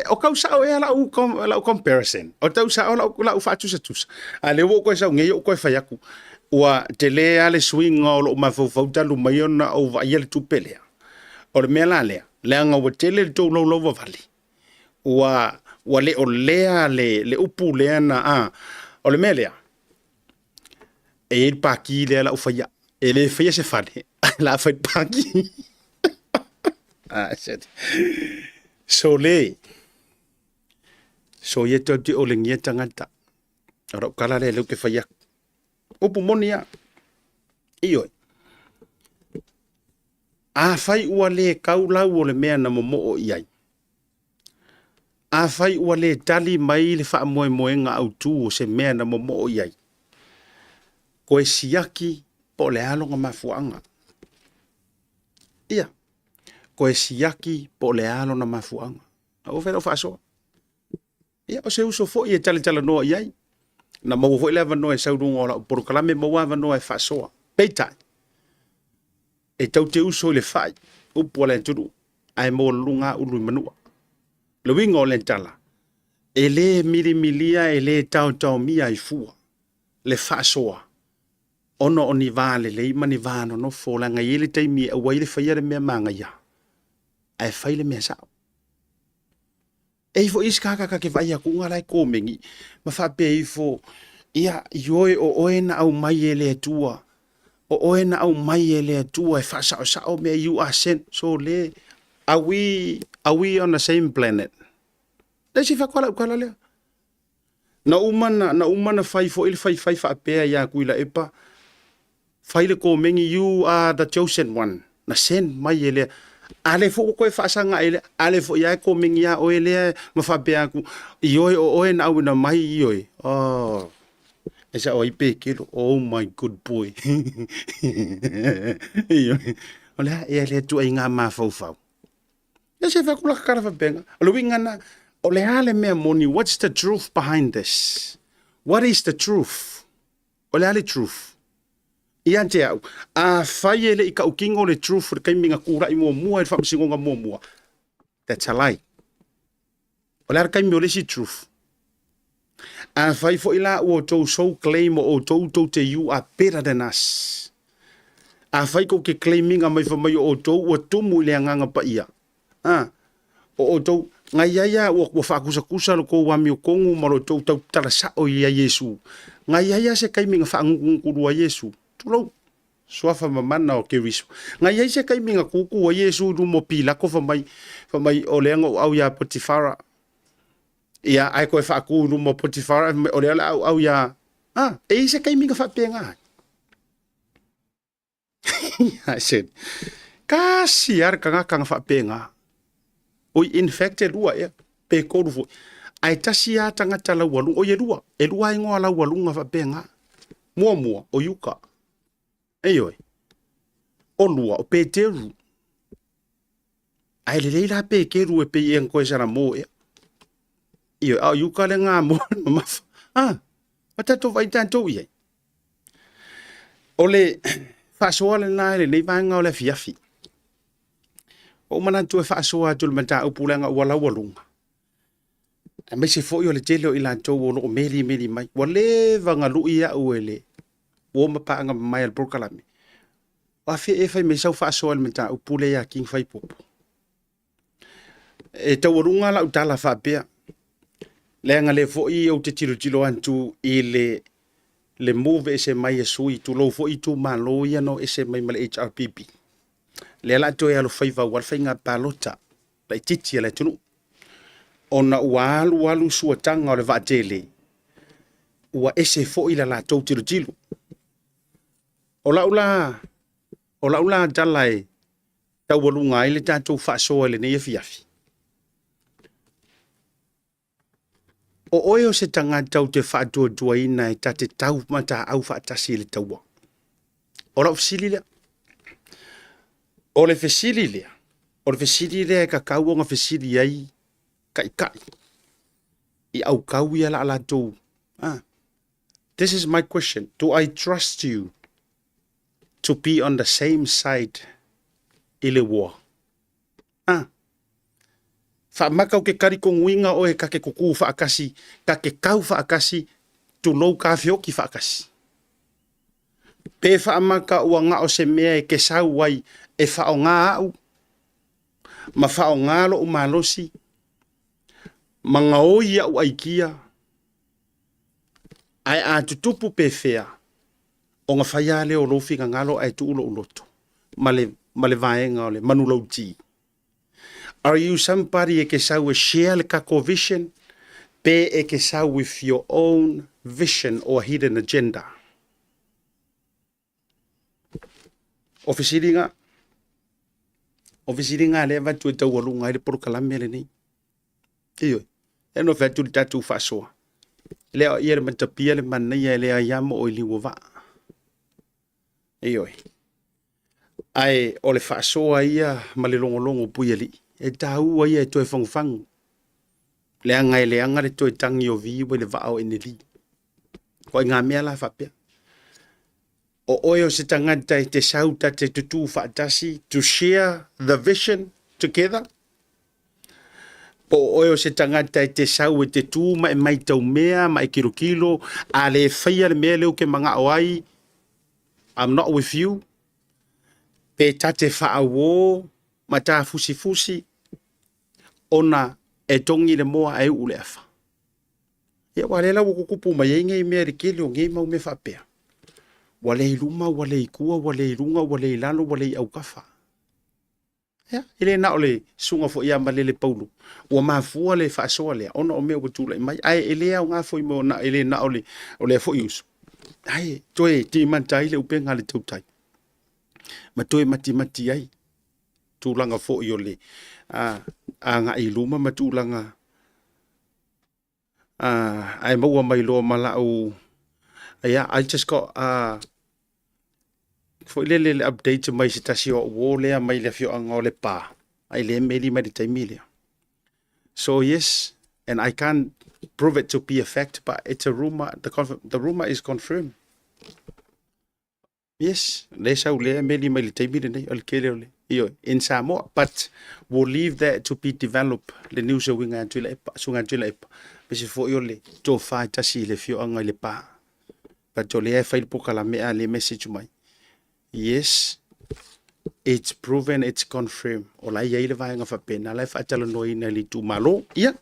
O tau sao ea lau, lau comparison, o tau sao lau, lau faatusatusa. A lea ua ou toe sau nei ou toe fai atu, ua tele lava le suiga o lou mafaufau talu mai ona ou vaaia le tupe lea. O le mea la lea, leaga ua tele le tou laulauvavale, ua, ua le o lea le, le upu lea na, a, o le mea lea, e i ai le paki lea la ou faia. E le faia se fale, ae la fai le paki. Ah, shit. So le, so ia tou te olegia tagata. O lau tala lea lea ou te fai atu. Upu moni lava. Ioe. Afai ua le kau lau o le mea na momoo i ai, Afai ua le tali mai le faamoemoega autu o se mea na momoo i ai, koe siaki po o le a lona mafuaaga. Ia, koe siaki po o le a lona mafuaaga. A ua fai lau faasoa. Ia, o se uso foi e talatalanoa i ai. Na maua foi le avanoa e sau i luga o lau polokalame, maua avanoa e faasoa. Peitai, e tau te uso i le fai, upu a le atunuu, ae maualuluga ulu i manua. Le uiga o lea tala, e le milimilia e le taotaomia ai fua le faasoa ona o ni va lelei ma ni va nonofo leaga e i ai le taimi e aua ai le faia le mea manaia ae fai le mea sao. E i ai foi isi tagata ta te vaai atu la e komeni ma faapea ifo, ia, ioe o oe na aumai e le Atua, o oe na aumai e le Atua e faasaosao mea, you are sent. So le, are we, are we on the same planet? Le isi fai atu lau tala lea. Na uma na, na uma na fai foi le faifai faapea ia Tuilaepa, fai le komeni, you are the chosen one, na send mai e le, a lea foi ua toe faasaga ai lea, a lea foi lava e komeni ia oe lea ma faapea atu, ioe o oe na auina mai, ioe. Oh, e sao ai Pekelo, oh my good boy. Ioe. O le a ea lea tuaiga mafaufau. E se fai atu la tala faapena. O le uiga na, o le a le mea moni, what's the truth behind this? What is the truth? O le a le truth? Ia te au, afai e le i tautino le truth i le taimi na tulai muamua i le faamasinoga muamua, that's a lie. O le a le taimi o le isi truth? Afai foi la ua outou so claim o outou tou te you are better than us. Afai tou te claim ina mai fai mai o outou ua tumu i le Agaga Paia. A, o outou, na i ai a ua, ua faakusakusa lo tou amiotonu ma lo tou tau tala sao ia Iesu. Na i ai a se taimi na faagutugutu ai Iesu. Tulou. Suafa mamana o Keriso. Na i ai se taimi na kūkū ai Iesu i luma o Pilato fai mai, fai mai o lea na ou au iā Potifara. Ia, ae koe faakū i luma o Potifara, fai mai o lea o le a ou au iā... A, e i ai se taimi na faapena ai. I said, kasi lava le tagata na faapena. Oi, in fact, e lua ea, pe tolu foi. Ae tasi lava tagata laualuga, oi e lua, e lua igoa laualuga faapena. Muamua, o Iuka. Ioe. O lua, o Peteru. Ae lelei la Peteru e pei e na toe salamo ea. Ioe, a o Iuka le gamo mamafa. Ah, o tatou vaai tatou i ai. O le faasoa lena i lenei vaega o le afiafi. Ua ou manatu e faasoa atu i le mataupu leaga ua laualuga, aemaise foi o le tele o i latou o lo o melimeli mai. Ua leva ona lui au e le Uo ma paaga mamae a le polokalame. O afea ea e fai mai ai sau faasoa i le mataupu lea ia King Faipopo? E taualuga lau tala faapea, leaga lea foi ou te tilotilo atu i le le move ese mai a sui, tulou foi itumalo ia na o ese mai ma le HRPP. Lea la toe alofaiva aua le faiga palota laitiiti a le atunuu. Ona ua alu alu suataga o le vaatele, ua ese foi la latou tilotilo. O lau la, o lau la tala e taualuga ai le tatou faasoa i lenei afiafi, o oe o se tagata ou te faatuatuaina e ta te tau mataau faatasi i le taua. O lau fesili lea. O le fesili lea, o le fesili lea e tatau ona fesili ai taitai i aukau ia la latou. Ah, this is my question. Do I trust you to be on the same side i le war? Ah, faamaka ou ke talitonuina oe ta te tutū faatasi, ta te tau faatasi, tulou ta feoti faatasi. Pe faamaka ua na o se mea e te sau ai e faaaoga au ma faaaoga lou malosi ma gaoi au aikia, ae a tutupu pefea, ona fai lava lea o lou finagalo ae tuu lou loto ma le, ma le vaega o le manulauti. Are you somebody e ke sau e share le tatou vision pe e ke sau with your own vision or hidden agenda? O fesiliga, o fesiliga lea e avatu e taualuga ai le polokalame lenei. Ioe, e no fai atu le tatou faasoa. Lea o ia le matapia le manaia e leai lava mo o i liu o vaa. Ioe. Ae o le faasoa ia ma le logologo puialii, e taua ia e toe fagufagu, leaga e leaga le toe tagi o viu i le vaa o Eneli. O ai ngā mea la faapea. O oe o se tagata e te sau ta te tutū faatasi to share the vision together, po o oe o se tagata e te sau e te tū ma e maitau mea ma e kilokilo, a le faia le mea lea ou te manao ai, I'm not with you, pe ta te faauō ma ta fusifusi ona e togi le moa ae uu le afa. Ia aua lea la ua tutupu mai ai nei mea i le tele o nei mau mea faapea. Ua le i luma, ua le i tua, ua le i luga, ua le i lalo, ua le i autafa. Ia, e le na o le susuga foi ia Malele Paulo ua mafua le faasoa lea ona o mea ua tulai mai, ae e le aoga foi mo na, e le na o le, o lea foi uso. Ae toe timata ai le upega a le tautai ma toe matimati ai tulaga foi o le agai i luma ma tulaga ae maua mai loa ma lau yeah, I just got foi lele le update mai se tasi o au uo lea mai le afioaga o Lepa ai le meli mai le taimi lea. So yes, and I can't prove it to be a fact, but it's a rumor, the rumor is confirmed. Yes, lea sau lea meli mai le taimi lenei, o le tele o le, ioe, in Samoa, but we'll leave that to be developed, le news e uiga atu i Laepa, suiga atu i Laepa, aemaise foi o le tofa e tasi i le afioaga i Lepa. But o lea e fai le polokalame a le message mai. Yes, it's proven, it's confirmed. O la e i ai le vaega faapena, la e faatalanoaina e le itumalo. Ia,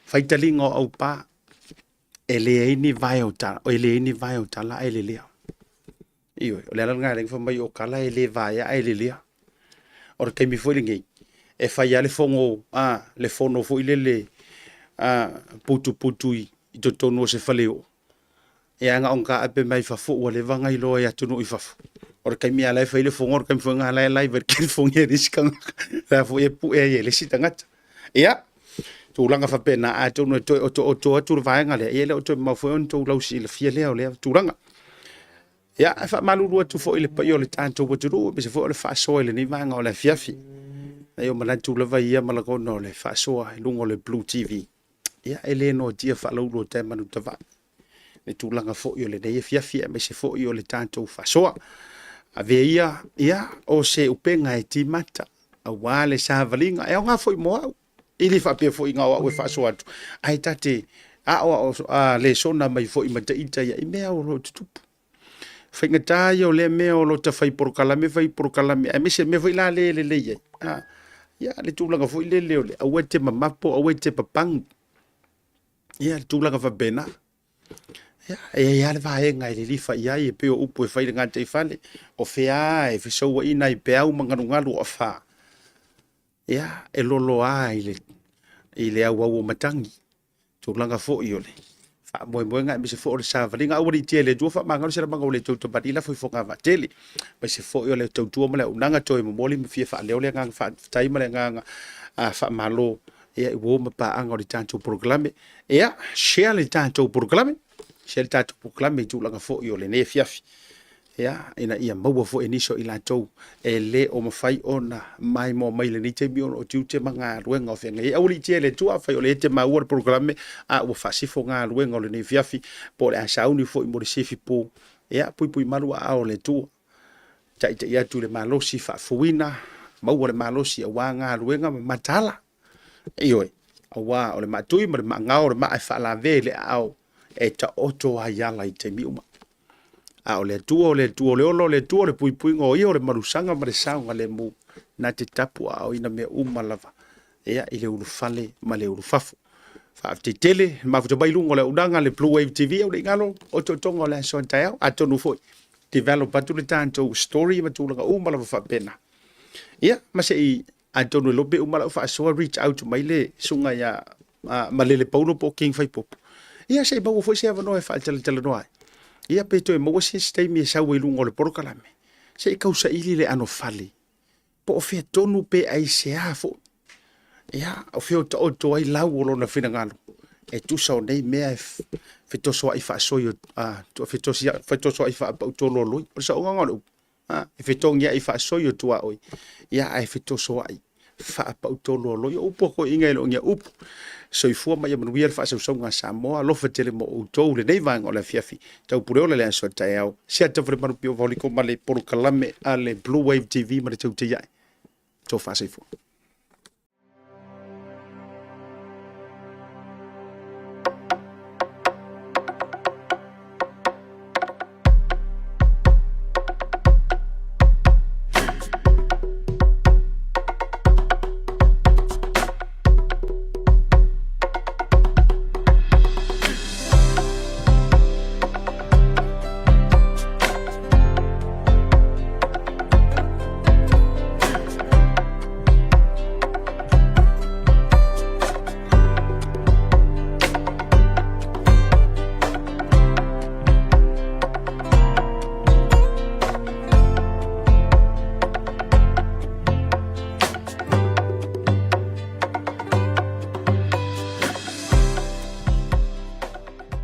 faitaliga o aupa, E leai ni vae o tala, e leai ni vae o tala ae lelea. Ioe, o le ala lena e fai mai o tala e le vaea ae lelea. O le taimi foi lenei, e fai lava le fono, a, le fono foi lele a, putuputu i, i totonu o se faleoo. E ana ona taape mai fafo ua leva ona iloa i atunuu i fafo. O le taimi lava la e fai le fono, o le taimi foi lena la e live ai le telefoni a le isi tagata. La foi e pue ai e le isi tagata. Ia, tulaga faapena, atonu e toe otooto atu le vaega lea, ia e le o toe mamao foi ona outou lausilafia lea o lea tulaga. Ia, e faamalulu atu foi i le paia o le tatou atunuu, aemaise foi o le faasoa i lenei vaega o le afiafi. Ai o manatu lava ia ma lagona o le faasoa i luga o le Blue TV. Ia, e le noatia faalaulu o tae manutavae le tulaga foi o lenei afiafi aemaise foi o le tatou faasoa. Avea ia, ia, o se upega e timata aua le savaliga, e aoga foi mo au. E le faapea foi na o au e faasoa atu, ae ta te aoao lesona mai foi ma taita ia i mea o lo o tutupu. Faigata ia o lea mea o lo ta fai polokalame fai polokalame aemaise mea foi la lea e lelei ai. A, ia le tulaga foi lele o le aua e te mamapo aua e te papagu. Ia le tulaga faapena. Ia, e i ai lava le vaega e lilifa i ai e pei o upu e fai i le gataifale, o fea e fesouaina ai peau ma galugalu o afa. Ia, e loloa i le, i le auau o matagi, tulaga foi o le faamoemoega aemaise foi o le savaliga. Aua ne i tia e le Atua faamagalo se lamaga ua le tautamalii lafo i fogavaa tele, aemaise foi o le tautua ma le auaunaga toe momoli ma fia faaleo le agaga faafetai ma le agaga faamalo ia i uo ma paaga o le tatou polokalame. Ia, share le tatou polokalame, share le tatou polokalame i tulaga foi o lenei afiafi. Ia, ina ia maua foi e nisi o i latou e le o mafai ona maimoa mai i lenei taimi ona o tiute ma galuega o feagai ai. Aua ne i tia e le Atua, afai o lea e te maua le polokalame, a ua faasifo galuega o lenei afiafi, po o le a sauni foi mo le sifipu, ia, puipui malu aao o le Atua. Taitai atu i le malosi faafouina, maua le malosi aua galuega ma mataala. Ioe, aua o le maatui ma le maagao o le maa e faalave i le aao e taoto ai ala i taimi uma. A o le Atua o le Atua o le ola, o le Atua o le puipuiga, o ia o le malusaga ma le saogalemu, na te tapuaaoina mea uma lava ia, i le ulufale ma le ulufafo. Faafetai tele, mafuta mai luga o le auaunaga le Blue Wave TV, au le igalo o totoga o le aso a taeao. Atonu foi, develop atu le tatou story ma tulaga uma lava faapena. Ia, ma se i atonu e lope uma lau faasoa reach out mai le susuga ia Malele Paulo po o King Faipopo. Ia se i maua foi se avanoa e faatalatalanoa ai. Ia pe toe maua se isi taimi e sau ai i luga o le polokalame, se i tausaili le anofale, po o fea tonu pe aisea foi. Ia, o fea o taoto ai lau o lona finagalo e tusa o nei mea e fetosoai faasoi o, a, fetosoai faapautoloaloi. O le saogaga o le upu, a, e fetogiai faasoi o tuaoi, ia ae fetosoai faapautoloaloi. O upu a toeaiina e le o ni au upu. Soifua ma ia manuia le faasausauga a Samoa. Alofa tele mo outou i lenei vaega o le afiafi. Taupuleola le aso a taeao. Siata Falemanu Pio Vaoliko ma le polokalame a le Blue Wave TV ma le Teuteiae. Tofa soifua.